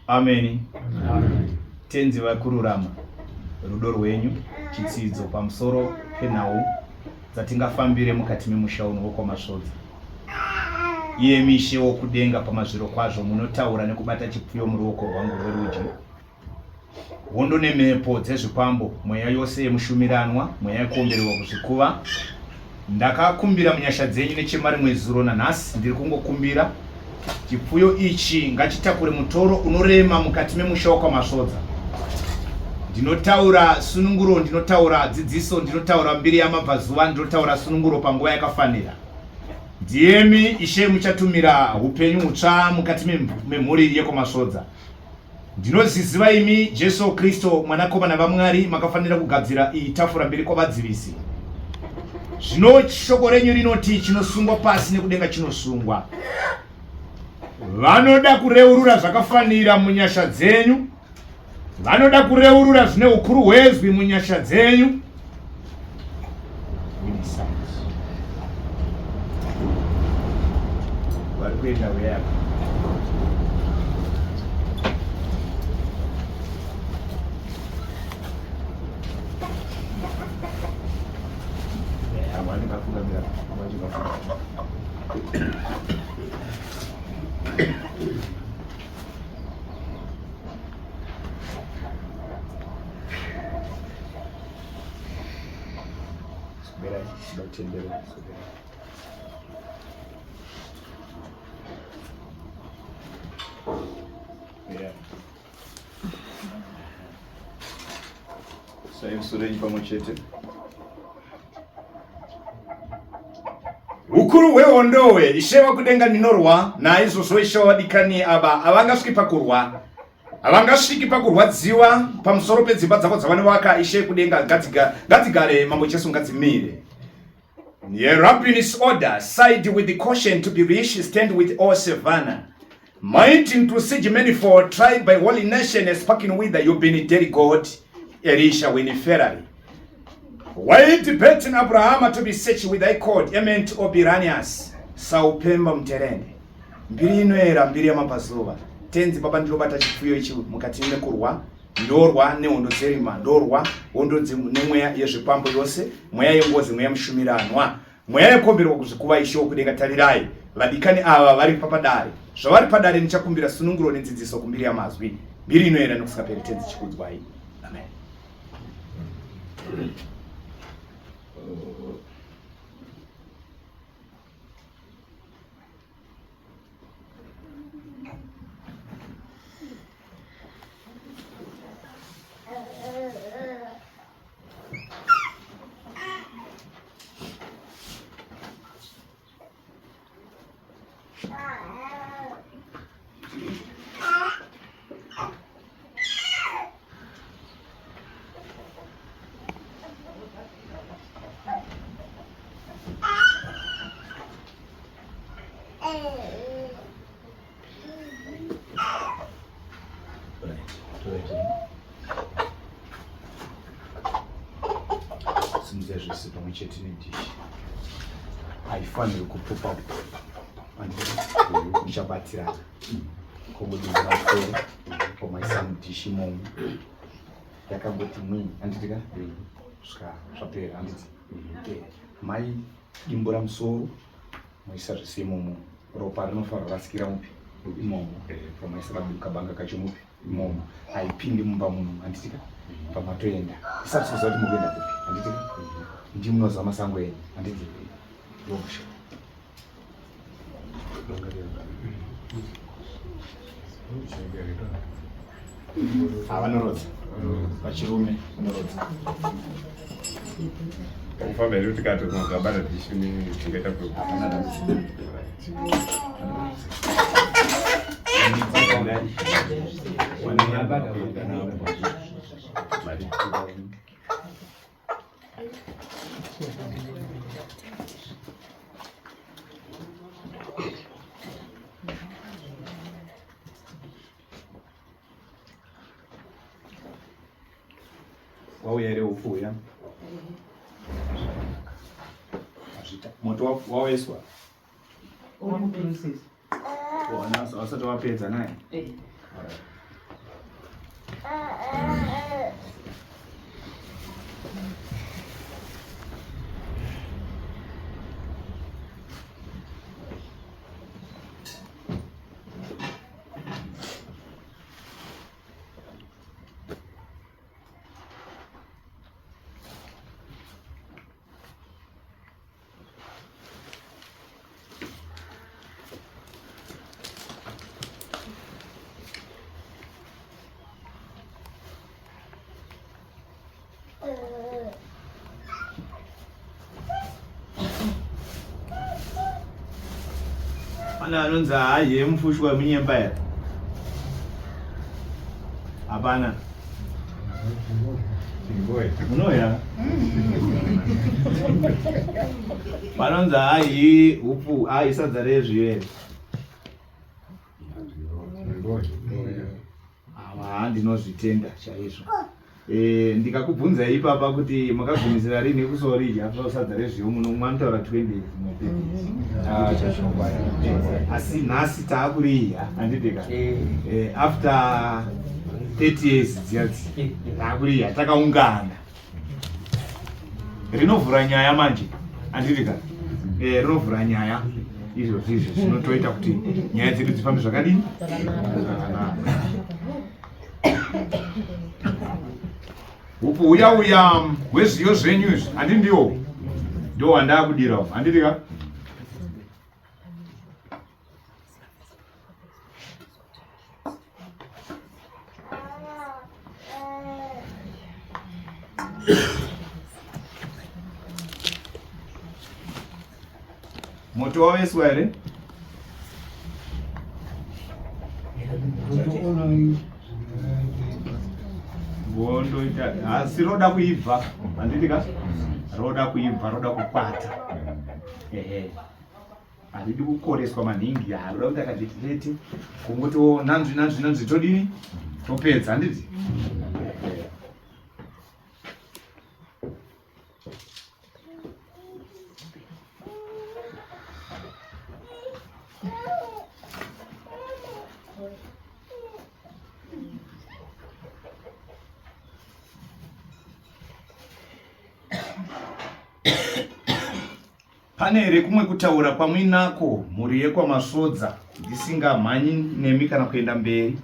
Ameni. Tenzi vakururama, rudo rwenyu chitsidzo pamusoro penhau dzatingafambire mukati memusha uno wokwaMasvodza. Iyemi Ishe wokudenga pamazvirokwazvo munotaura nekubata chipfuyo muruoko rwangu rwerudyi. Hondo nemhepo dzezvikwambo, mweya yose yemushumiranwa, mweya yekuombererwa kuzvikuva. Ndakakumbira munyasha dzenyu nechemarimwe zuro nanhasi ndiri kungokumbira. Chipfuyo ichi ngachitakure mutoro unorema mukati memusha wokwaMasvodza. Ndinotaura sununguro, ndinotaura dzidziso, ndinotaura mbiri yamabvazuva, ndinotaura sununguro panguva yakafanira. Ndiyemi Ishe muchatumira upenyu hutsva mukati memhuri yekwaMasvodza. Ndinoziziva imi Jesu Kristu mwanakomana vaMwari makafanira kugadzira iyi tafura mberi kwavadzivisi. Zvino shoko renyu rinoti chinosungwa pasi nekudenga chinosungwa. Vanoda kureurura zvakafanira munyasha dzenyu. Vanoda kureurura zvine ukuru hwezwi munyasha dzenyu. Vari kuenda weyako. Sai pamwe chete. Ukuru hwehondowe Ishe wakudenga ndinorwa naizvozvo Ishe wavadikani ava havangasviki pakurwa havangasviki pakurwadziwa pamusoro pedzimba dzavo dzavanovaka Ishe kudenga ngadzigare Mambo Jesu ngadzimire Ye order side with the caution to be rich stand with all savannah Mighty to siege many for tribe by holy nation speaking with the you've been dead God Elisha when Ferrari Why debating Abraham to be searched with thy cord ement Obiranias Saupemba Mterende Mbiri inoera mbiri yamabvazuva Tenzi baba ndinobata chipfuyo ichi mukati mekurwa. Ndorwa nehondo dzerima, ndorwa hondo nemweya yezvikwambo yose, mweya yengozi, mweya mushumiranwa, mweya yekomberwa kuzvikuva. Ishe wokudenga, tarirai vadikani ava vari papadare. Zvavari padare, ndichakumbira sununguro nedzidziso kumbiri yamazwi, mbiri inoera nokusingaperi. Tenzi chikudzwai. Amen. Simudza zvese pamwe chete nedhishi. Haifaniri kupupa muchabatirana kongodinza musoro komaisa mudhishi imomo yakangoti mwii handiti ka svika zvapera handiti mai dimbura musoro moisa zvese imomo ropa rinofanira kurasikira mupi imomo pamaisa kabanga kacho mupi imomo haipindi mumba muno handitika pamatoenda isati kuziva kuti mukuenda kupi handitika ndi munoziva masango enyu handiti ndomusha Vanorodza vachirume vanorodza kufamba here tikati makabata dhishi tingaita hapana dambudziko. Wauya here upfu uya? Azvita. Moto waoeswa? Wasati wapedza naye? Eh. Pane anonzi haadye mufushwa wemunyemba here? Hapana. Munoya? Panonzi haadyi hupfu, haadyi sadza rezviyo here? Awa, ndinozvitenda chaizvo. Eh, ndikakubvunza ipapa kuti makagumisira rini kusoridya sadza rezviyo muno manotaura 20 years mwe 30 years. Ah, chazvokwadi. Asi nhasi taakuridya handiti ka? Eh, after 30 years dziya dzi taakuridya takaungana. Rinovhura nyaya manje handiti ka? Eh, rinovhura nyaya izvozvo izvi zvinotoita kuti nyaya dzedu dzifambe zvakadini? Zvakanaka. Upfu uya uya hwezviyo zvenyu izvi handi ndiwo ndo wandakudira handiti ka? Moto waveswa here? Bondoita asi roda kuibva handiti ka? Roda kuibva, roda kukwata. Ehe. Haridi kukoreswa maningi, roda kuti akati tete kungoti wo nanzvi nanzvi nanzvi todini? Topedza handiti? Ehe. Pane here kumwe kutaura kwamuinako mhuri yekwaMasvodza ndisingamhanyi nemi kana kuenda mberi?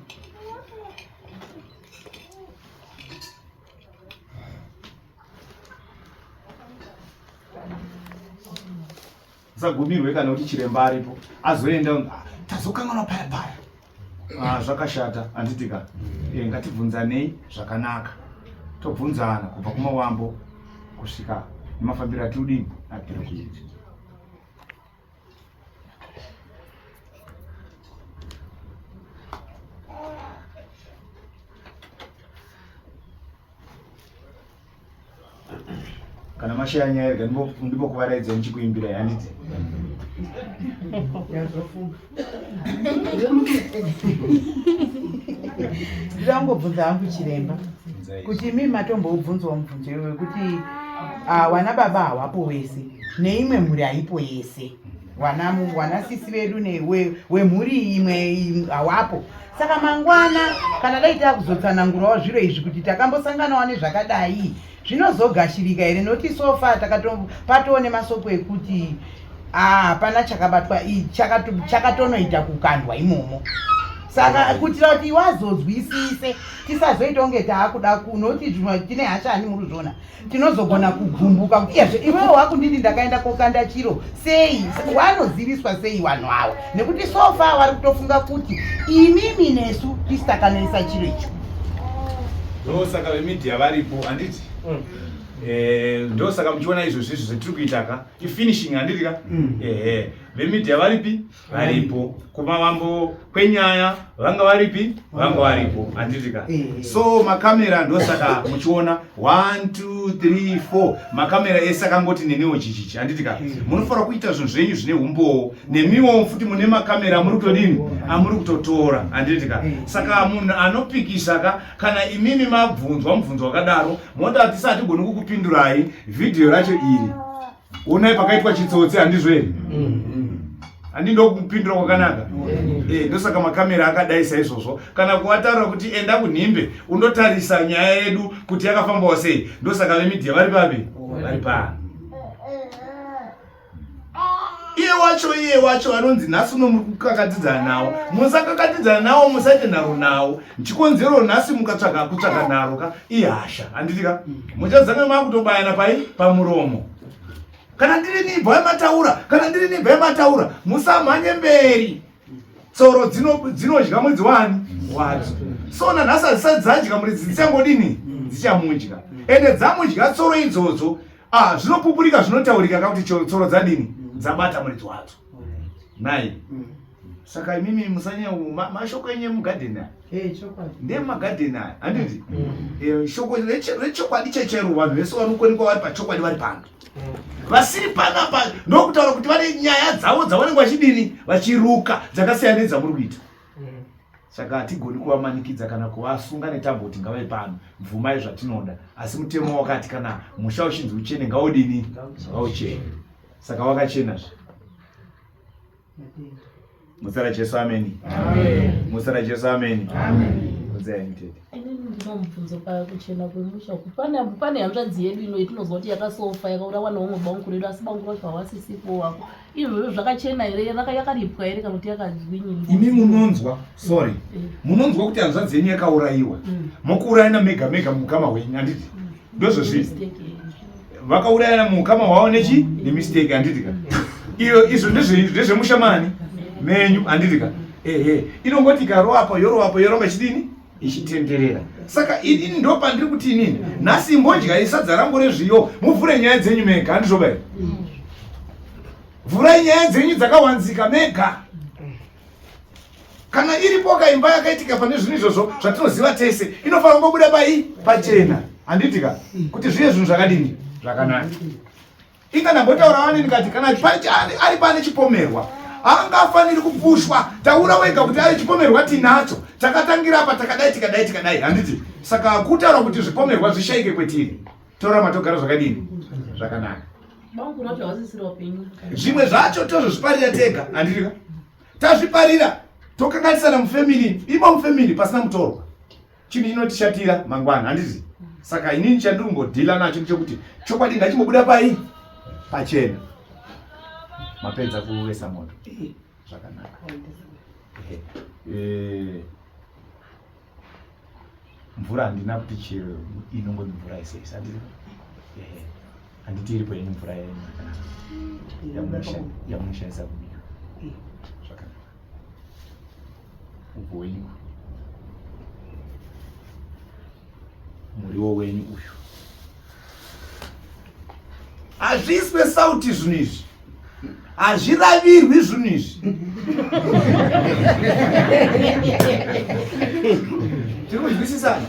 Usagumirwe kana kuti chiremba aripo azoenda ah, tazokanganwa paya paya. Ah, zvakashata handiti ka? Eh, ngatibvunzanei zvakanaka. Tobvunzana kubva kumawambo kusvika nemafambiro atiri kudini atiri kuita. Kana mashaya nyaya rega ndimbokuvaraidzai ndichikuimbirai handiti? Yazofunga. Ndangobvunza hangu chiremba kuti imi matombobvunzwa mubvunzo iwe wekuti ah, wana baba hawapo wese neimwe mhuri haipo yese wana wana sisi vedu wemhuri imwe hawapo saka mangwana kana dai takuzotsanangurawo zviro izvi kuti takambosanganawo nezvakadai zvinozogashirika here nokuti sofa patoo nemasoko ekuti ah, hapana chakabatwa chakatonoita kukandwa imomo saka kuitira kuti wazonzwisise tisazoita kunge taakuda kunoti tine hasha ani muri kuzviona tinozogona kugumbuka kuti iyazve iwewe wakunditi ndakaenda kokanda chiro sei wanoziviswa sei vanhu ava nekuti so far vari kutofunga kuti imimi nesu tisi takanoisa chiro icho ndosaka vemidhiya varipo handiti mm. eh, ndosaka muchiona izvo zvizvo zvetiri kuita ka ifinishing handiti ka mm. ehe vemidhiya varipi varipo kumavambo kwenyaya vanga varipi vanga varipo handiti ka eh. so makamera ndosaka muchiona 1 2 3 4 makamera ese akangoti neniwo chichichi handiti ka eh. munofanira kuita zvinhu zvenyu zvine umbowo nemiwo futi mune makamera amuri kutodini amuri kutotora handiti ka eh. saka munhu anopikisa ka kana imimi mabvunzwa mubvunzo wakadaro mota hatisi hatigoni kukupindurai vhidhiyo racho iri Onai pakaitwa chitsotsi handizvo here? Handi ndokupindura kwakanaka. Eh, ndosaka makamera akadai saizvozvo. Kana kuwataura kuti enda kunhimbe undotarisa nyaya yedu kuti yakafambawo sei. Ndosaka vemedia vari papi? Vari pano. Iye wacho iye wacho anonzi nhasi uno muri kukakatidzana nawo. Musakakatidzana nawo musaite nharo nawo. Chikonzero nhasi mukatsvaga kutsvaga nharo ka ihasha handiti ka muchazanga makutobayana pai pamuromo kana ndiri nibva yamataura kana ndiri nibva yamataura musamhanye mberi tsoro dzinodya mwedzi wani wadzo so nanhasi hadzisati dzadya muridzi dzichangodini dzichamudya ende dzamudya tsoro idzodzo ah, zvinopupurika zvinotaurika kakuti tsoro dzadini dzabata muridzi wadzo nai saka imimi musanyanya mashoko enyu emugadheni aya eh, ndeemumagadheni aya handiti mm. eh, shoko rechokwadi chechero vanhu vese vanokonekwa vari pachokwadi vari pano mm. vasiri panapa ndokutaura kuti vane nyaya dzavo dzavanenge vachidini vachiruka dzakasiyana nedzamuri kuita mm. saka hatigoni kuvamanikidza kana kuvasunga netambo kuti ngavai pano bvumai zvatinoda asi mutemo wakati kana musha uchinzi uchene ngaudini ngauchene saka wakachena zve Muzita raJesu ameni. Amen. Muzita raJesu ameni. Amen. Bvunzai henyu tete. Inini ndino mubvunzo pakuchena kwemusha uku. Pane pane hanzvadzi yedu ino yetinozwa kuti yakasofa yakaurawa neumwe bankuru edu asi bankuru vacho havasisipo wako. Izvozvo zvakachena here raka yakaripwa here kana kuti yakadzwinyi? Imi munonzwa, sorry. Eh. Munonzwa kuti hanzvadzi yenyu yakaurayiwa. Mm. Mokuurayana mega mega mukama hwenyu handiti? Mm. Ndozvozviri. Vakaurayana muukama hwavo nechi nemistake handiti ka? Iyo izvo ndezvemushamani menyu handiti ka? Ehe. Inongoti ikarowapo yorowapo yoramba ichidini? Ichitenderera. Saka ini ndopandiri kuti inini nhasi imbodyai sadza rangu rezviyo muvhure nyaya dzenyu mega handizvo ba here? Vhurai nyaya dzenyu dzakawanzika mega. Kana iripo ka imba yakaitika pane zvinhu izvozvo zvatinoziva tese inofanira kungobuda pai pachena handiti ka kuti zviye zvinhu zvakadini zvakanaka. Inga ndambotaura wani ndikati kana ari pane chipomerwa haangafaniri kupushwa. Taura wega kuti ari chipomerwa tinacho takatangira apa takadai tikadai tikadai handiti. Saka kutaura kuti zvipomerwa zvishaike kwetiri toramba togara zvakadini zvakanaka. Zvimwe zvacho tozozviparira tega handiti ka tazviparira tokanganisana mufamily imo mufamily pasina mutorwa chinhu chinotishatira mangwana handiti saka inini chandiri kungodhila nacho ndechekuti chokwadi ngachimbobuda pai Pachena. Mapedza kuvesa moto. Zvakanaka. Eh, mvura handina kuti chero inongoti mvura isei handiti handiti iripo yenyu mvura yenyu yakanaka yamunoshandisa kubika zvakanaka ubvo wenyu muriwo wenyu uyu hazviiswe sauti zvinhu izvi hazviravirwi zvinhu izvi tiri kunzwisisana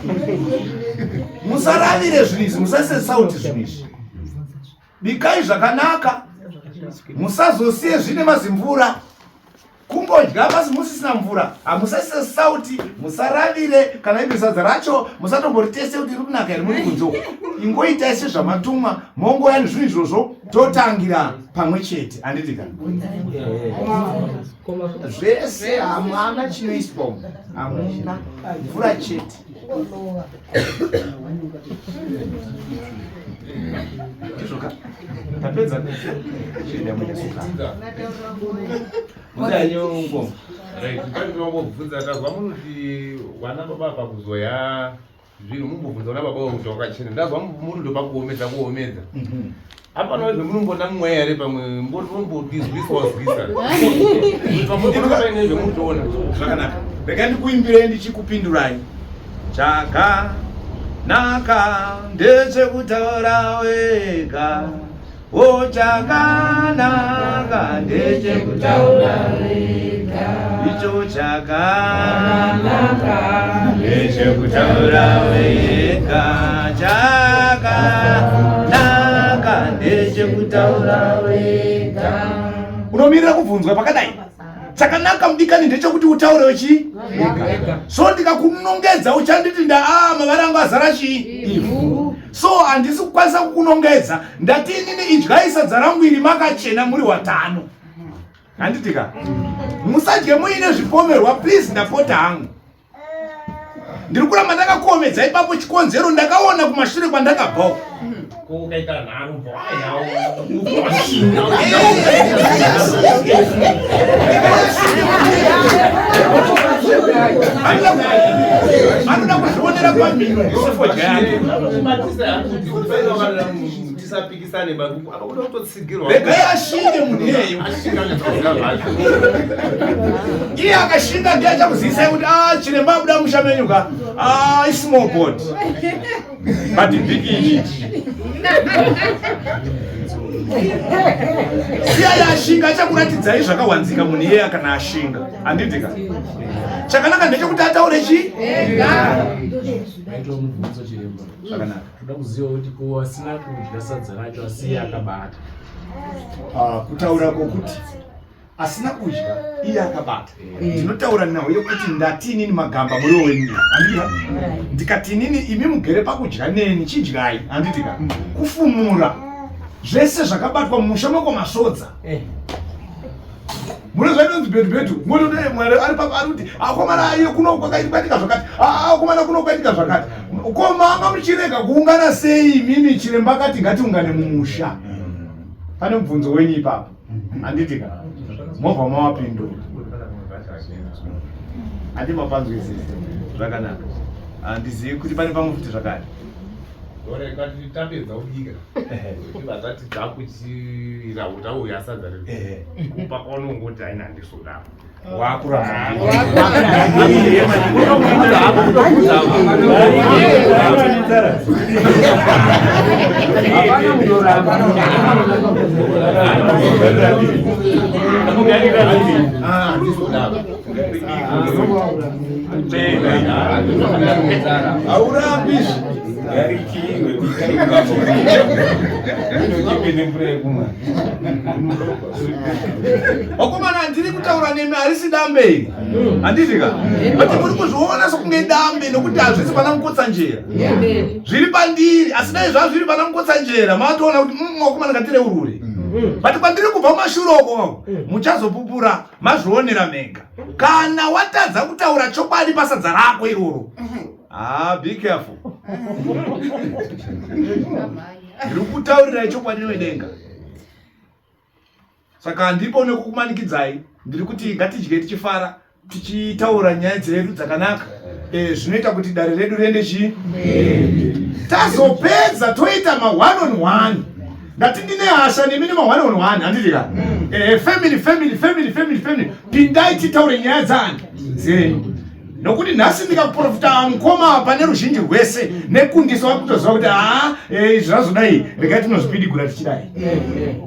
musaravire zvinhu izvi musaise sauti zvinhu izvi bikai zvakanaka musazosiye zvine mazimvura Kungodya basi musisina mvura, hamusaise sauti, musaravire kana ibe sadza racho musatomboritese kuti riri kunaka here muri kunze uko. Ingoitai sezvamatumwa mongoya nezvinhu izvozvo totangira pamwe chete, handiti ka? Zvese hamuna chinoiswa umu, hamuna mvura chete. Ndizvo ka? Tapedza chienda munesuka. Muzanyongo. Right, pane vambobvunza tazwa munoti vana baba apa kuzoya zvinhu mumbobvunza vana baba kuti wakachena ndazwa muri ndopakuomedza kuomedza mhm. Hapana zvemunombona mweya here pamwe mbombodizwisa wazwisa. Pamwe paine zvemunotoona. Zvakanaka. Rega ndikuimbirei ndichikupindurai. Chakanaka ndechekutaura wega. O chakanaka ndechekutaura wega. Icho chakanaka ndechekutaura wega. Chakanaka ndechekutaura wega. Unomirira kubvunzwa pakadai. Chakanaka mudikani ndechekuti utaure wechi so ndikakunongedza uchanditi nda ah, mavara angu azara chii ivhu so handisi kukwanisa kukunongedza ndati inini idyai sadza rangu iri makachena muri watano handitika musadye muine zvipomerwa please ndapota hangu ndiri kuramba ndakakuomedza ipapo chikonzero ndakaona kumashure kwandakabva uko anoda kuzvionera pamhino sefodya yake tisapikisane apa kuda kutotsigirwa regai ashinge munhu iyeyo iye akashinga ndiye achakuzivisai kuti ah, chiremba abuda musha menyu ka ah, ismall board but big ichi siyai ashinga achakuratidzai zvakawanzika munhu iyeye kana ashinga handiti ka chakanaka ndechekuti ataure chii zvakanaka toda kuziva kuti ko asina kudya sadza racho asi iye akabata ah, kutaura kwokuti asina kudya iye akabata eh. ndinotaura nhau yokuti ndati inini magamba muriwo wenyu handitika ndikati inini imi mugere pakudya neni chidyai handitika kufumura zvese zvakabatwa mumusha mako masvodza eh. mune zvainonzi bhetu bhetu motodai mwari ari papa ari kuti akomana aye kuno kwakaitika zvakati akomana kuno kwaitika zvakati ko manga muchirega kuungana sei imimi chiremba akati ngatiungane mumusha pane mubvunzo wenyu ipapo handiti ka mobva mawapindura handi mapanzwisisa zvakanaka handizivi kuti pane pamwe futi zvakare tapedza kubika tibva tati takuchira tauya sadza kupa kwaunongoti aina handisoda Haurambi Vakomana handiri kutaura nemi harisi dambe iri handiti ka but muri kuzviona sokunge dambe nokuti hazvisi pana mukotsanjera zviri pandiri asi dai zvaa zviri pana mukotsanjera matoona kuti mm, vakomana ngatireurure but kwandiri kubva kumashure uko muchazopupura mazvionera mega kana watadza kutaura chokwadi pasadza rako iroro Ah, be careful. Ndiri kutaurirai chokwadi newedenga. Saka handipo nekukumanikidzai, ndiri kuti ngatidye tichifara, tichitaura nyaya dzedu dzakanaka eh, zvinoita kuti dare redu riende chii. Tazopedza toita ma one on one. Ndati ndine hasha nemi nema one on one, handiti ka? Eh, family family family family family, pindai titaure nyaya dzani dzenyu. Nokuti nhasi ndikaprofita mukoma pane ruzhinji rwese nekundiso vakutoziva kuti haa eh, izvi zvazodai, regai tinozvipidigura tichidai.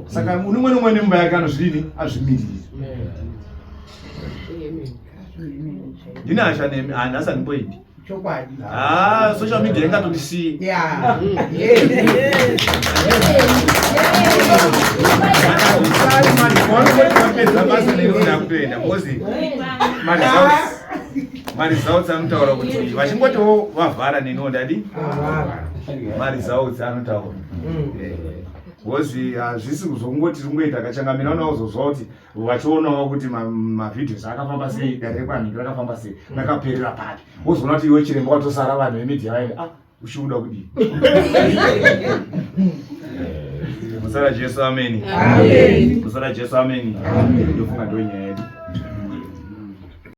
Saka umwe nomwe nemumba yake anozvidini, azvimiriri. Ndine hasha nemi, ah, nhasi handimboindi. Chokwadi. Ah, social media ingatondisiye. Vanongoti basa neni ndakutoenda because maresults anotaura kuti vachingotiwo vavhara neniwo ndadi maresults anotaura because hazvisi kuzongoti ringoita kachangamira unauzozwa kuti vachionawo kuti mavideos akafamba sei, dare rekwanhingi rakafamba sei, rakaperera papi, wozoona kuti iwe chiremba watosara vanhu vemedia vaende, ah, uchiuda kudii? Musara Jesu, ameni. Musara Jesu, ameni. Ndofunga ndo nyaya.